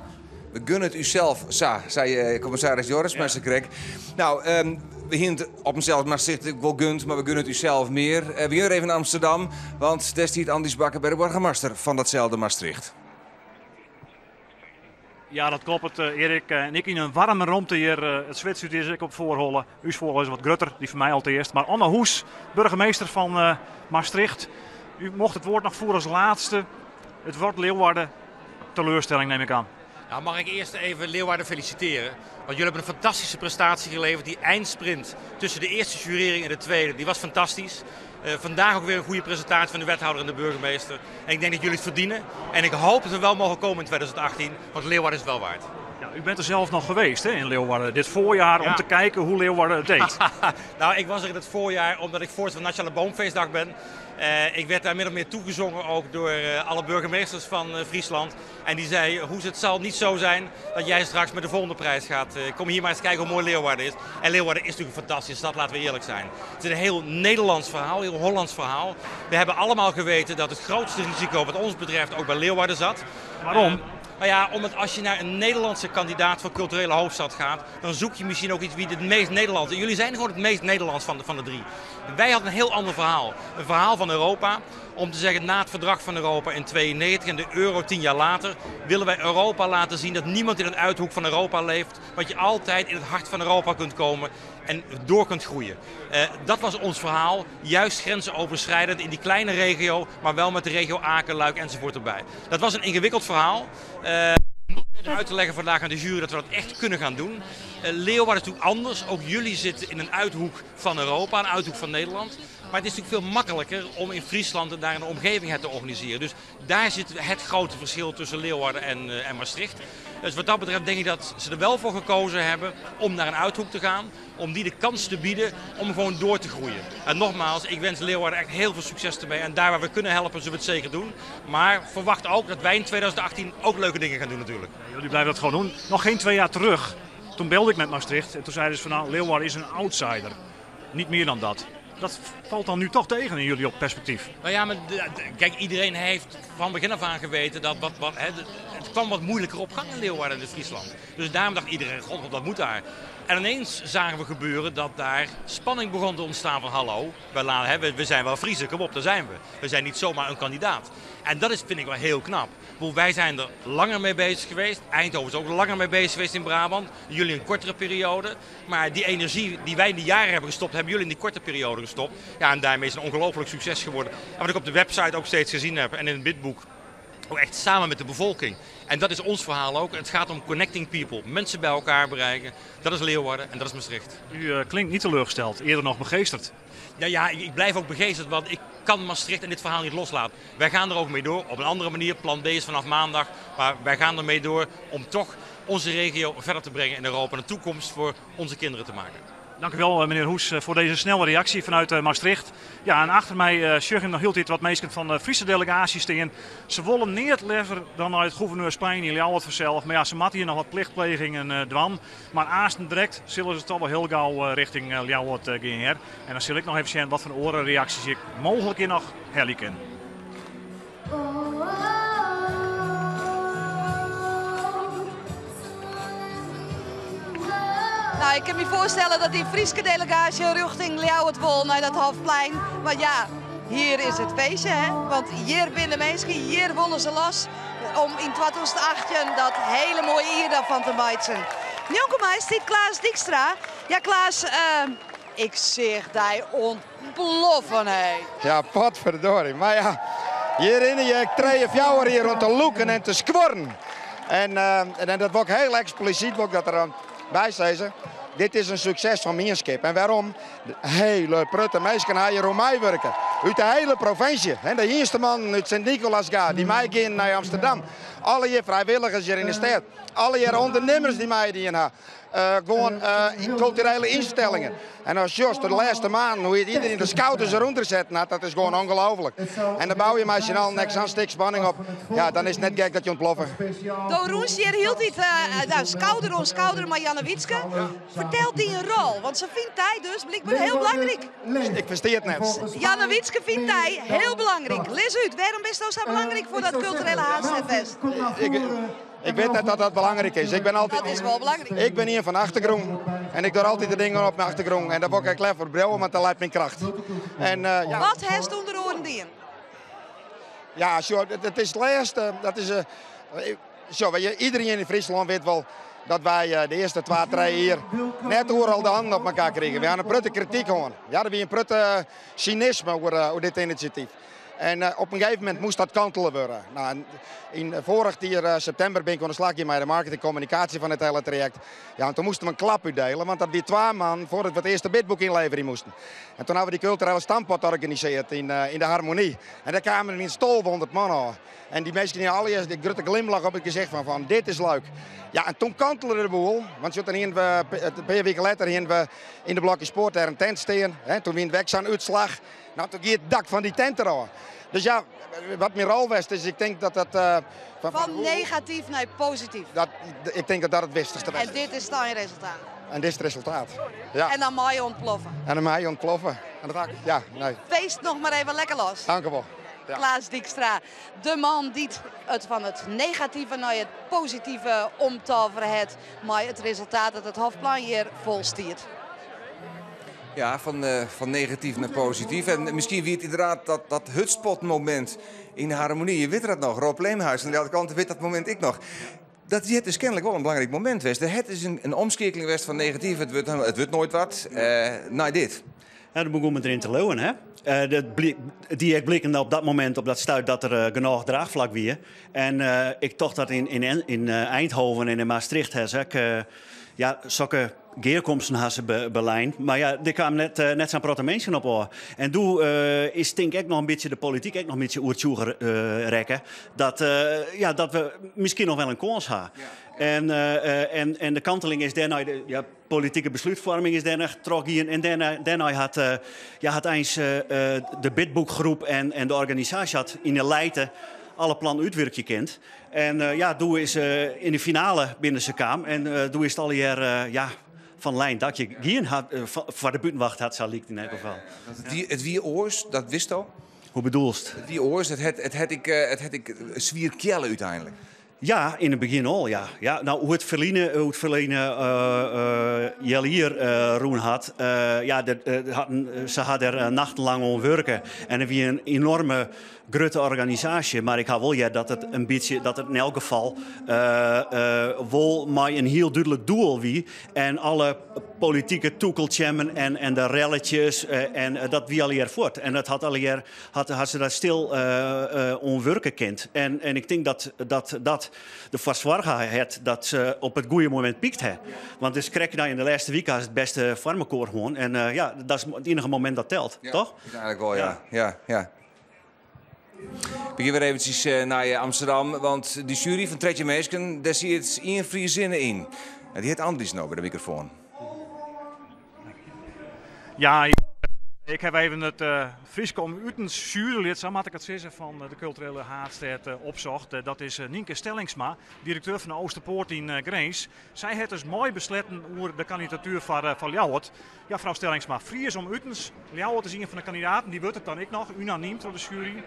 S1: We gunne it ússels sa, sei kommissaris Jorritsma sakrekt. No, we hiene it op himsels Maastricht ek wol gund, mar we gunne it ússels mear. We gean even nei Amsterdam, want dêr stiet Andries Bakker by de boargemaster fan datselde Maastricht.
S3: Ja, dat kloppet, Erik. En ek yn in waarme romte hjir. It swit is ek op foarholle. Us foarholle is wat grutter, dy fan my alteast. Mar Anne Hoes, burgemeester fan Maastricht. U mocht it woord noch foar as laatste. It wurdt Leeuwarden. Teleurstelling neem ik aan.
S14: Nou, mag ik eerst even Leeuwarden feliciteren. Want jullie hebben een fantastische prestatie geleverd. Die eindsprint tussen de eerste jurering en de tweede, die was fantastisch. Vandaag ook weer een goede presentatie van de wethouder en de burgemeester. En ik denk dat jullie het verdienen. En ik hoop dat we wel mogen komen in 2018, want Leeuwarden is het wel waard.
S3: Ja, u bent er zelf nog geweest hè, in Leeuwarden dit voorjaar om te kijken hoe Leeuwarden het deed.
S14: Nou, ik was er in het voorjaar omdat ik voorzitter van Nationale Boomfeestdag ben. Ik werd daar min of meer toegezongen ook door alle burgemeesters van Friesland. En die zei, Hoes, het zal niet zo zijn dat jij straks met de volgende prijs gaat. Kom hier maar eens kijken hoe mooi Leeuwarden is. En Leeuwarden is natuurlijk een fantastische stad, laten we eerlijk zijn. Het is een heel Nederlands verhaal, een heel Hollands verhaal. We hebben allemaal geweten dat het grootste risico wat ons betreft ook bij Leeuwarden zat.
S3: Waarom?
S14: Omdat als je naar een Nederlandse kandidaat voor culturele hoofdstad gaat, dan zoek je misschien ook iets wie het meest Nederlands is. Jullie zijn gewoon het meest Nederlands van de drie. Wij hadden een heel ander verhaal. Een verhaal van Europa. Om te zeggen, na het verdrag van Europa in 92 en de euro 10 jaar later, willen wij Europa laten zien dat niemand in een uithoek van Europa leeft. Want je altijd in het hart van Europa kunt komen en door kunt groeien. Dat was ons verhaal, juist grensenoverschrijdend in die kleine regio, maar wel met de regio Aken, Luik enzovoort erbij. Dat was een ingewikkeld verhaal. Uit te leggen vandaag aan de jury dat we dat echt kunnen gaan doen. Leeuwarden is natuurlijk anders. Ook jullie zitten in een uithoek van Europa, een uithoek van Nederland. Maar het is natuurlijk veel makkelijker om in Friesland en daar in de omgeving het te organiseren. Dus daar zit het grote verschil tussen Leeuwarden en Maastricht. Dus wat dat betreft denk ik dat ze er wel voor gekozen hebben om naar een uithoek te gaan. Om die de kans te bieden om gewoon door te groeien. En nogmaals, ik wens Leeuwarden echt heel veel succes ermee. En daar waar we kunnen helpen, zullen we het zeker doen. Maar verwacht ook dat wij in 2018 ook leuke dingen gaan doen natuurlijk.
S3: Ja, jullie blijven dat gewoon doen. Nog geen 2 jaar terug, toen belde ik met Maastricht. En toen zeiden ze van nou, Leeuwarden is een outsider. Niet meer dan dat. Dat valt dan nu toch tegen in jullie op perspectief.
S14: Iedereen heeft van begin af aan geweten dat het kwam wat moeilijker op gang in Leeuwarden en in Friesland. Dus daarom dacht iedereen, god, wat moet daar? En ineens zagen we gebeuren dat daar spanning begon te ontstaan van hallo, we zijn wel Friezen, kom op, daar zijn we. We zijn niet zomaar een kandidaat. En dat is, vind ik wel heel knap. Wij zijn er langer mee bezig geweest. Eindhoven is ook langer mee bezig geweest in Brabant. Jullie een kortere periode. Maar die energie die wij in die jaren hebben gestopt, hebben jullie in die korte periode gestopt. En daarmee is het een ongelooflijk succes geworden. En wat ik op de website ook steeds gezien heb en in het bidboek, ook echt samen met de bevolking. En dat is ons verhaal ook. Het gaat om connecting people. Mensen bij elkaar bereiken. Dat is Leeuwarden en dat is Maastricht.
S3: U klinkt niet teleurgesteld, eerder nog begeesterd.
S14: Ik blijf ook begeesterd, want ik kan Maastricht en dit verhaal niet loslaten. Wij gaan er ook mee door, op een andere manier. Plan B is vanaf maandag, maar wij gaan ermee door om toch onze regio verder te brengen in Europa en een toekomst voor onze kinderen te maken.
S3: Dank u wel, meneer Hoes, voor deze snelle reactie vanuit Maastricht. En achter mij sjoch ik noch hieltyd wat minsken fan de Friese delegaasje stean. Se wolle neat leaver dan nei it Gouverneursplein yn Ljouwert fansels. Mar se moatte hjir noch wat plichtplegingen dwaan. Mar aansten direkt sille se toch wol hiel gau rjochting Ljouwert gean. Hear. En dan sil ik noch even sjen wat foar oare reaksjes ik mooglik hjir noch helje kin.
S4: Ik kan me voorstellen dat die Friese delegatie richting Ljouwert wol naar dat Hofplein. Maar hier is het feestje, hè? Want hier binnen mensen, hier willen ze los om in 2018 dat hele mooie hier daarvan te maken. Njonken my stiet Klaas Dijkstra. Ja, Klaas, ik zeg die ontploffen, hè.
S25: Ja, potverdorie. Maar ja, hier in je trije fjouwer hier rond te loeken en te skworren. En dat wil ik heel expliciet, wil ik dat er bij zeggen. Dit is in sukses fan mienskip. En wêrom? De hiele protte minsken ha hjir oan meiwurke. Ut de hiele provinsje. De ienste mannen út Sint Nicolaasga dy't meigean nei Amsterdam. Allegear frijwilligers hjir yn de stêd. Allegear ûndernimmers dy't meidien ha. Gewoan kulturele ynstellingen. En as sjochst de lêste maanden hoe iedereen de skouders derûnder setten hat, dat is gewoan ongelooflik. En dan bou je mei syn allen ek sa'n stik spanning op. Ja, dan is it net gek dat je ûntploffe.
S4: Do rûnst hjir hieltyd nou, skouder oan skouder mei Janne Wietske. Fertel dyn rol, want se fynt dy dus blykber hiel belangryk.
S25: Ik ferstean it net.
S4: Janne Wietske fynt dy hiel belangryk. Lis út, wêrom bisto sa belangryk foar dat kulturele haadstêdfest?
S25: Ik wit net dat dat belangryk is. Ik bin altyd,
S4: Dat is wol belangryk.
S25: Ik bin ien fan de achtergrûn en ik doch altyd de dingen op de achtergrûn. En dêr wol ik ek leaver bliuwe, want dêr leit myn kracht. En, ja.
S4: Wat hast ûnder oaren dien?
S25: Ja, sjoch, it is it lêste. Dat is, sjoch, iedereen yn Fryslân wit wol dat wy de earste twa, trije jier net oeral de hannen op elkoar krigen. Wy ha in protte krityk hân. Ja, der wie in protte synisme oer dit inisjatyf. En op in gegeven momint moast dat kantele wurde. Nou, yn foarich jier septimber bin ik oan de slach gien mei de marketing en kommunikaasje fan it hiele trajekt. Ja, en toen moasten we in klap útdele, want dat wie twa maanden foardat we it earste bidboek ynleverje moasten. En toen ha we dy kulturele stamppot organisearre yn de Harmonie. En dêr kamen der in 1200 man ôf. En dy minsken dy allegear dy grutte glimlach op it gesicht fan dit is leuk. Ja, en toen kantele de boel, want sjoch, dan hiene we, in pear wiken letter hiene we yn de Blokjespoort dêr in tent stean. Hè, toen wie it wer sa'n útslach. Nou, toen gie it dak fan dy tent derôf. Dus ja, wat myn rol west is, ik tink dat dat...
S4: Fan negatyf nei posityf.
S25: Dat, ik tink dat dat it wichtichste west
S4: En dit is dan je resultaat.
S25: En dit is it resultaat. Ja.
S4: En dan mei je ûntploffe.
S25: En dan mei je ûntploffe. En dat, ja, nee.
S4: Feest noch mar even lekker los.
S25: Tankewol. Ja.
S4: Klaas Dijkstra, de man dy't it fan it negative nei it positive omtovere hat, mei it resultaat dat it Hofplein hjir fol stiet.
S1: Ja, fan negatyf nei posityf. En miskien wie it ynderdaad dat hutspotmomint yn de Harmonie. Je witte dat noch, Rob Leemhuis oan de oare kant wit dat momint ek noch. Dat het dus kenlik wol in belangryk momint west. Der het is in omskeakeling west fan negatyf, it wurdt noait wat, nei dit.
S2: Ja, dan begûn men deryn te leauwen, hè. Dat die ek bliken op dat momint, op dat stuit, dat der genôch draachflak wie. En ik tocht dat yn Eindhoven en yn Maastricht ha se ek, ja, sokke gearkomsten ha se belein. Mar ja, der kaam net sa'n protte minsken op ôf. En doe is tink ek noch in bytsje de polityk ek noch in bytsje oertsjûge rekke dat, ja, dat we miskien noch wol in kâns ha. En de kanteling is dêrnei, de, ja, politike beslútfoarming is dêrnei trochgien. En dêrnei hat, ja, hat eins de bidboekgroep en de organisaasje hat yn 'e lijte alle plannen útwurkje kind. En ja, doe is yn de finale binne se kaam en doe is it allegear, ja, fan lyn dakje gien. Hat, foar de bûtenwacht hat sa lykt yn elk gefal.
S1: It wie oars, dat witsto?
S2: Hoe bedoelst?
S1: It wie oars, it hat ek swier kealle úteinlik.
S2: Ja, yn it begjin al, ja. Ja, nou, hoe it ferline, hoe it ferline healjier rûn hat, ja, se ha der nachtenlang oan wurke. En it wie in enorme grutte organisaasje, mar ik ha wol heard dat it in bytsje, dat it yn elk gefal wol mei in hiel dúdlik doel wie. En alle politike tûkeltsjemmen en de relletjes en dat wie allegear fuort. En dat hat allegear, hat, hat se daar stil oan wurke kind. En ik tink dat dat, dat derfoar soarge hat dat se op it goede momint pykt ha. Want dus krekt yn de lêste wike ha se it bêste foar mekoar hân. En ja, dat is it iennige momint dat telt,
S1: Ja,
S2: toch?
S1: Úteinlik wol, ja. Ja, ja. We gean wer eventsjes nei Amsterdam, want dy sjuery fan 13 minsken, dêr siet ien Friezinne yn. En dy hat Andries no by de mikrofoan.
S3: Ja, ik ha even it Fryske om utens sjuerylid, sa moat ik it sizze, fan de kulturele haadstêd opsocht. Dat is Nynke Stellingsma, direkteur fan de Oosterpoort yn Grins. Sy hat dus meibesletten oer de kandidatuer foar Ljouwert. Ja, frou Stellingsma, Fries om utens. Ljouwert is ien fan de kandidaten, dy wurdt it dan ek noch, unanym troch de sjuery.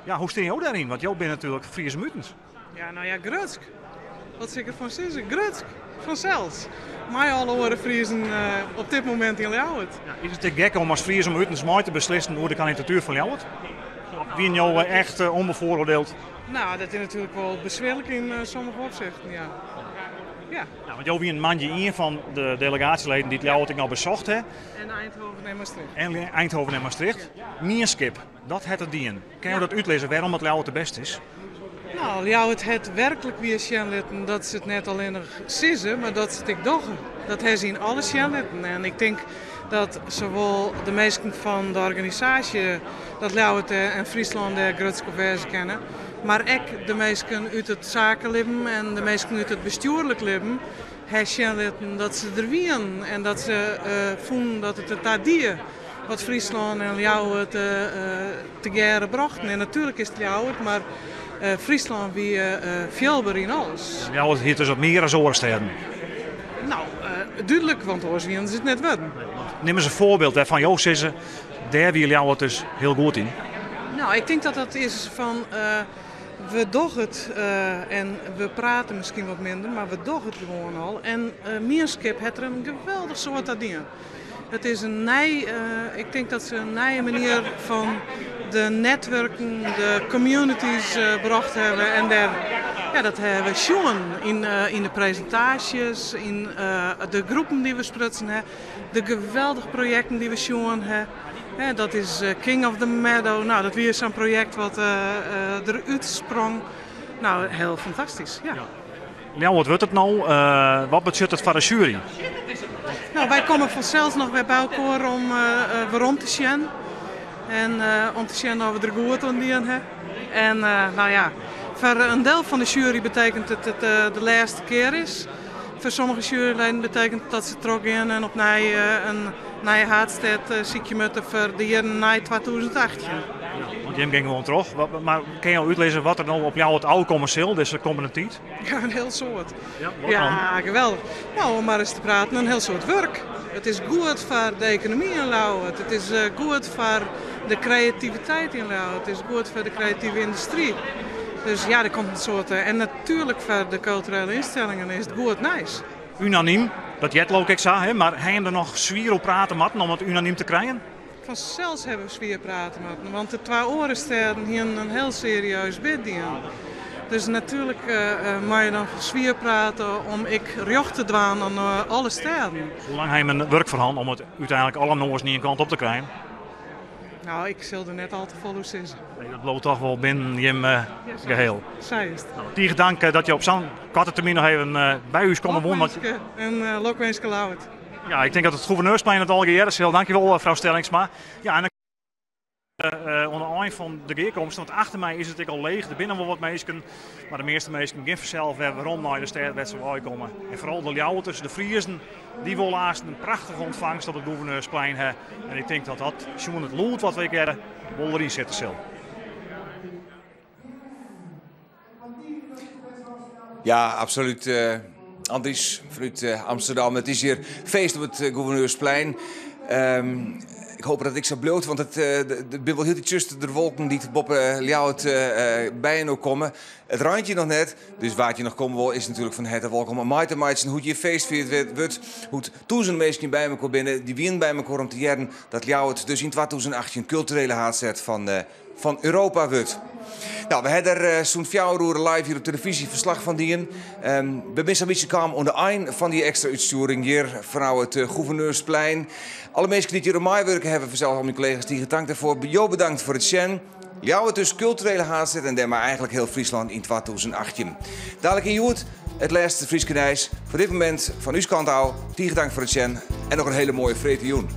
S3: Ja, hoe stean jo dêryn? Want jo binne natuerlik Fries om utens.
S6: Ja, nou ja, grutsk. Wat sil ik derfan sizze? Grutsk, fansels. Mei alle oare Friezen op dit momint yn Ljouwert.
S3: Ja, is it ek gek om as Fries om utens mei te beslissen oer de kandidatuer fan Ljouwert? Of wiene jo echt onbevooroordeeld?
S6: Nou, dat is natuerlik wol beswierlik yn sommige opsichten, ja. Ja.
S3: Ja, want jo wiene moandei ien fan de delegaasjeleden dy't Ljouwert ek noch besocht ha.
S6: En Eindhoven en Maastricht.
S3: En Eindhoven en Maastricht. Mienskip, dat hat it dien. Kinne jo dat útlizze wêrom it Ljouwert de bêste is?
S6: Nou, Ljouwert hat werklik wier sjen litten dat se it net allinnich sizze, mar dat se it ek dogge. Dat ha se yn alles sjen litten. En ik tink dat sawol de minsken fan de organisaasje dat Ljouwert en Fryslân dêr grutsk op wêze kinne, mar ek de minsken út it sakelibben en de minsken út it bestjoerlik libben ha sjen litten dat se der wienen en dat se fûnen dat it derta die wat Fryslân en Ljouwert tegearre brochten. En natuerlik is it Ljouwert, mar Fryslân wie fielber yn alles.
S3: Ljouwert hie dus wat mear as oare stêden?
S6: Nou, dúdlik, want oars wienen se it net wurden.
S3: Nim ris in foarbyld wêrfan jo sizze, dêr wie Ljouwert dus hiel goed yn.
S6: Nou, ik tink dat dat is fan we dogge it en we prate miskien wat minder, mar we dogge it gewoan al. En mienskip hat der in geweldich soad ta dien. It is in nij, ik tink dat se in nije manier fan de netwurken, de communities brocht hawwe. En dêr, ja, dat hawwe we sjoen yn de presintaasjes, yn de groepen dy't we sprutsen hawwe, de geweldige projekten dy't we sjoen hawwe. Dat is King of the Meadow, nou, dat wie sa'n projekt wat derút sprong. Nou, hiel fantastysk, ja.
S3: Ljouwert wurdt it no. Wat betsjut it foar de sjuery?
S6: Nou, wy komme fansels noch wer by elkoar om werom te sjen. En om te sjen oft we der goed oan dien ha. En nou ja, foar in diel fan de sjuery betekent it dat it de lêste kear is. Foar sommige sjueryleden betekent it dat se trochgean en opnij in nije haadstêd sykje moatte foar de jierren nei 2018.
S3: Want jim gean gewoan troch. Mar kinne jo útlizze wat der no op Ljouwert ôfkomme sil dizze kommende tiid?
S6: Ja, in hiel soad.
S3: Ja, wat dan?
S6: Ja, geweldich. Nou, om mar ris te praten, in hiel soad wurk. It is goed foar de ekonomy yn Ljouwert. It is goed foar de kreativiteit yn Ljouwert. It is goed foar de kreative yndustry. Dus ja, der komt in soad. En natuerlik foar de kulturele ynstellingen is it goed nijs.
S3: Unanym, dat heart leau ik ek sa, hè? Mar ha jim der noch swier oer prate moatten om it unanym te krijen?
S6: Fansels hawwe we swier prate moatten, want de twa oare stêden hienen in hiel serieus bid dien. Dus natuerlik moat je dan swier prate om ek rjocht te dwaan oan alle stêden.
S3: Hoe lang ha jim in wurk foar hân om it úteinlik alle noazen ien kant op te krijen?
S6: Nou, ik sil der net al te folle oer sizze.
S3: Nee, dat bliuwt toch wol binnen jim geheel.
S6: Sa is it.
S3: Nou, tige dank dat je op sa'n koarte termyn noch even by ús komme woenen.
S6: Lokwinske en lokwinske Ljouwert.
S3: Ja, ik tink dat it Gouverneursplein it allegearre sil. Dankjewol, frou Stellingsma. Ja, en dan oan de ein fan de gearkomste, want achter my is it ek al leech. Der binne wol wat minsken, mar de measte minsken gean fansels wer werom nei de stêd wêr't se wei komme. En foaral de Ljouwerters, de Friezen, dy wolle aanst in prachtige ûntfangst op it Gouverneursplein ha. En ik tink dat dat, sjoen it lûd wat we ek hearre, wol deryn sitte sil.
S1: Ja, absolút. Andries fanút Amsterdam. It is hjir feest op it Gouverneursplein. Ik hoop dat it ek sa bliuwt, want it der binne wol hieltyd tsjusterder wolken dy't boppe Ljouwert byinoar komme. It reint hjir noch net, dus wa't hjir noch komme wol is natuerlik fan herte wolkom om mei te meitsjen hoe't hjir feest fierd wurdt, hoe't tûzenen minsken by mekoar binne. Dy wienen by mekoar om te hearren dat Ljouwert dus yn 2018 kulturele haadstêd fan fan Europa wurdt. Nou, we ha der sûnt fjouwer oere live hjir op telefyzje ferslach fan dien. We binne sa'n bytsje kaam oan de ein fan dy ekstra útstjoering hjir fanôf it Gouverneursplein. Alle minsken dy't hjir oan meiwurke hawwe, fansels al myn kollega's tige tank dêrfoar. Jo bedankt foar it sjen. Ljouwert dus kulturele haadstêd en dêrmei eigentlik hiel Fryslân yn 2018. Dalik yn Hjoed it lêste Fryske nijs. Foar dit momint fan ús kant ôf, tige tank foar it sjen en noch in hiele moaie freedtejûn.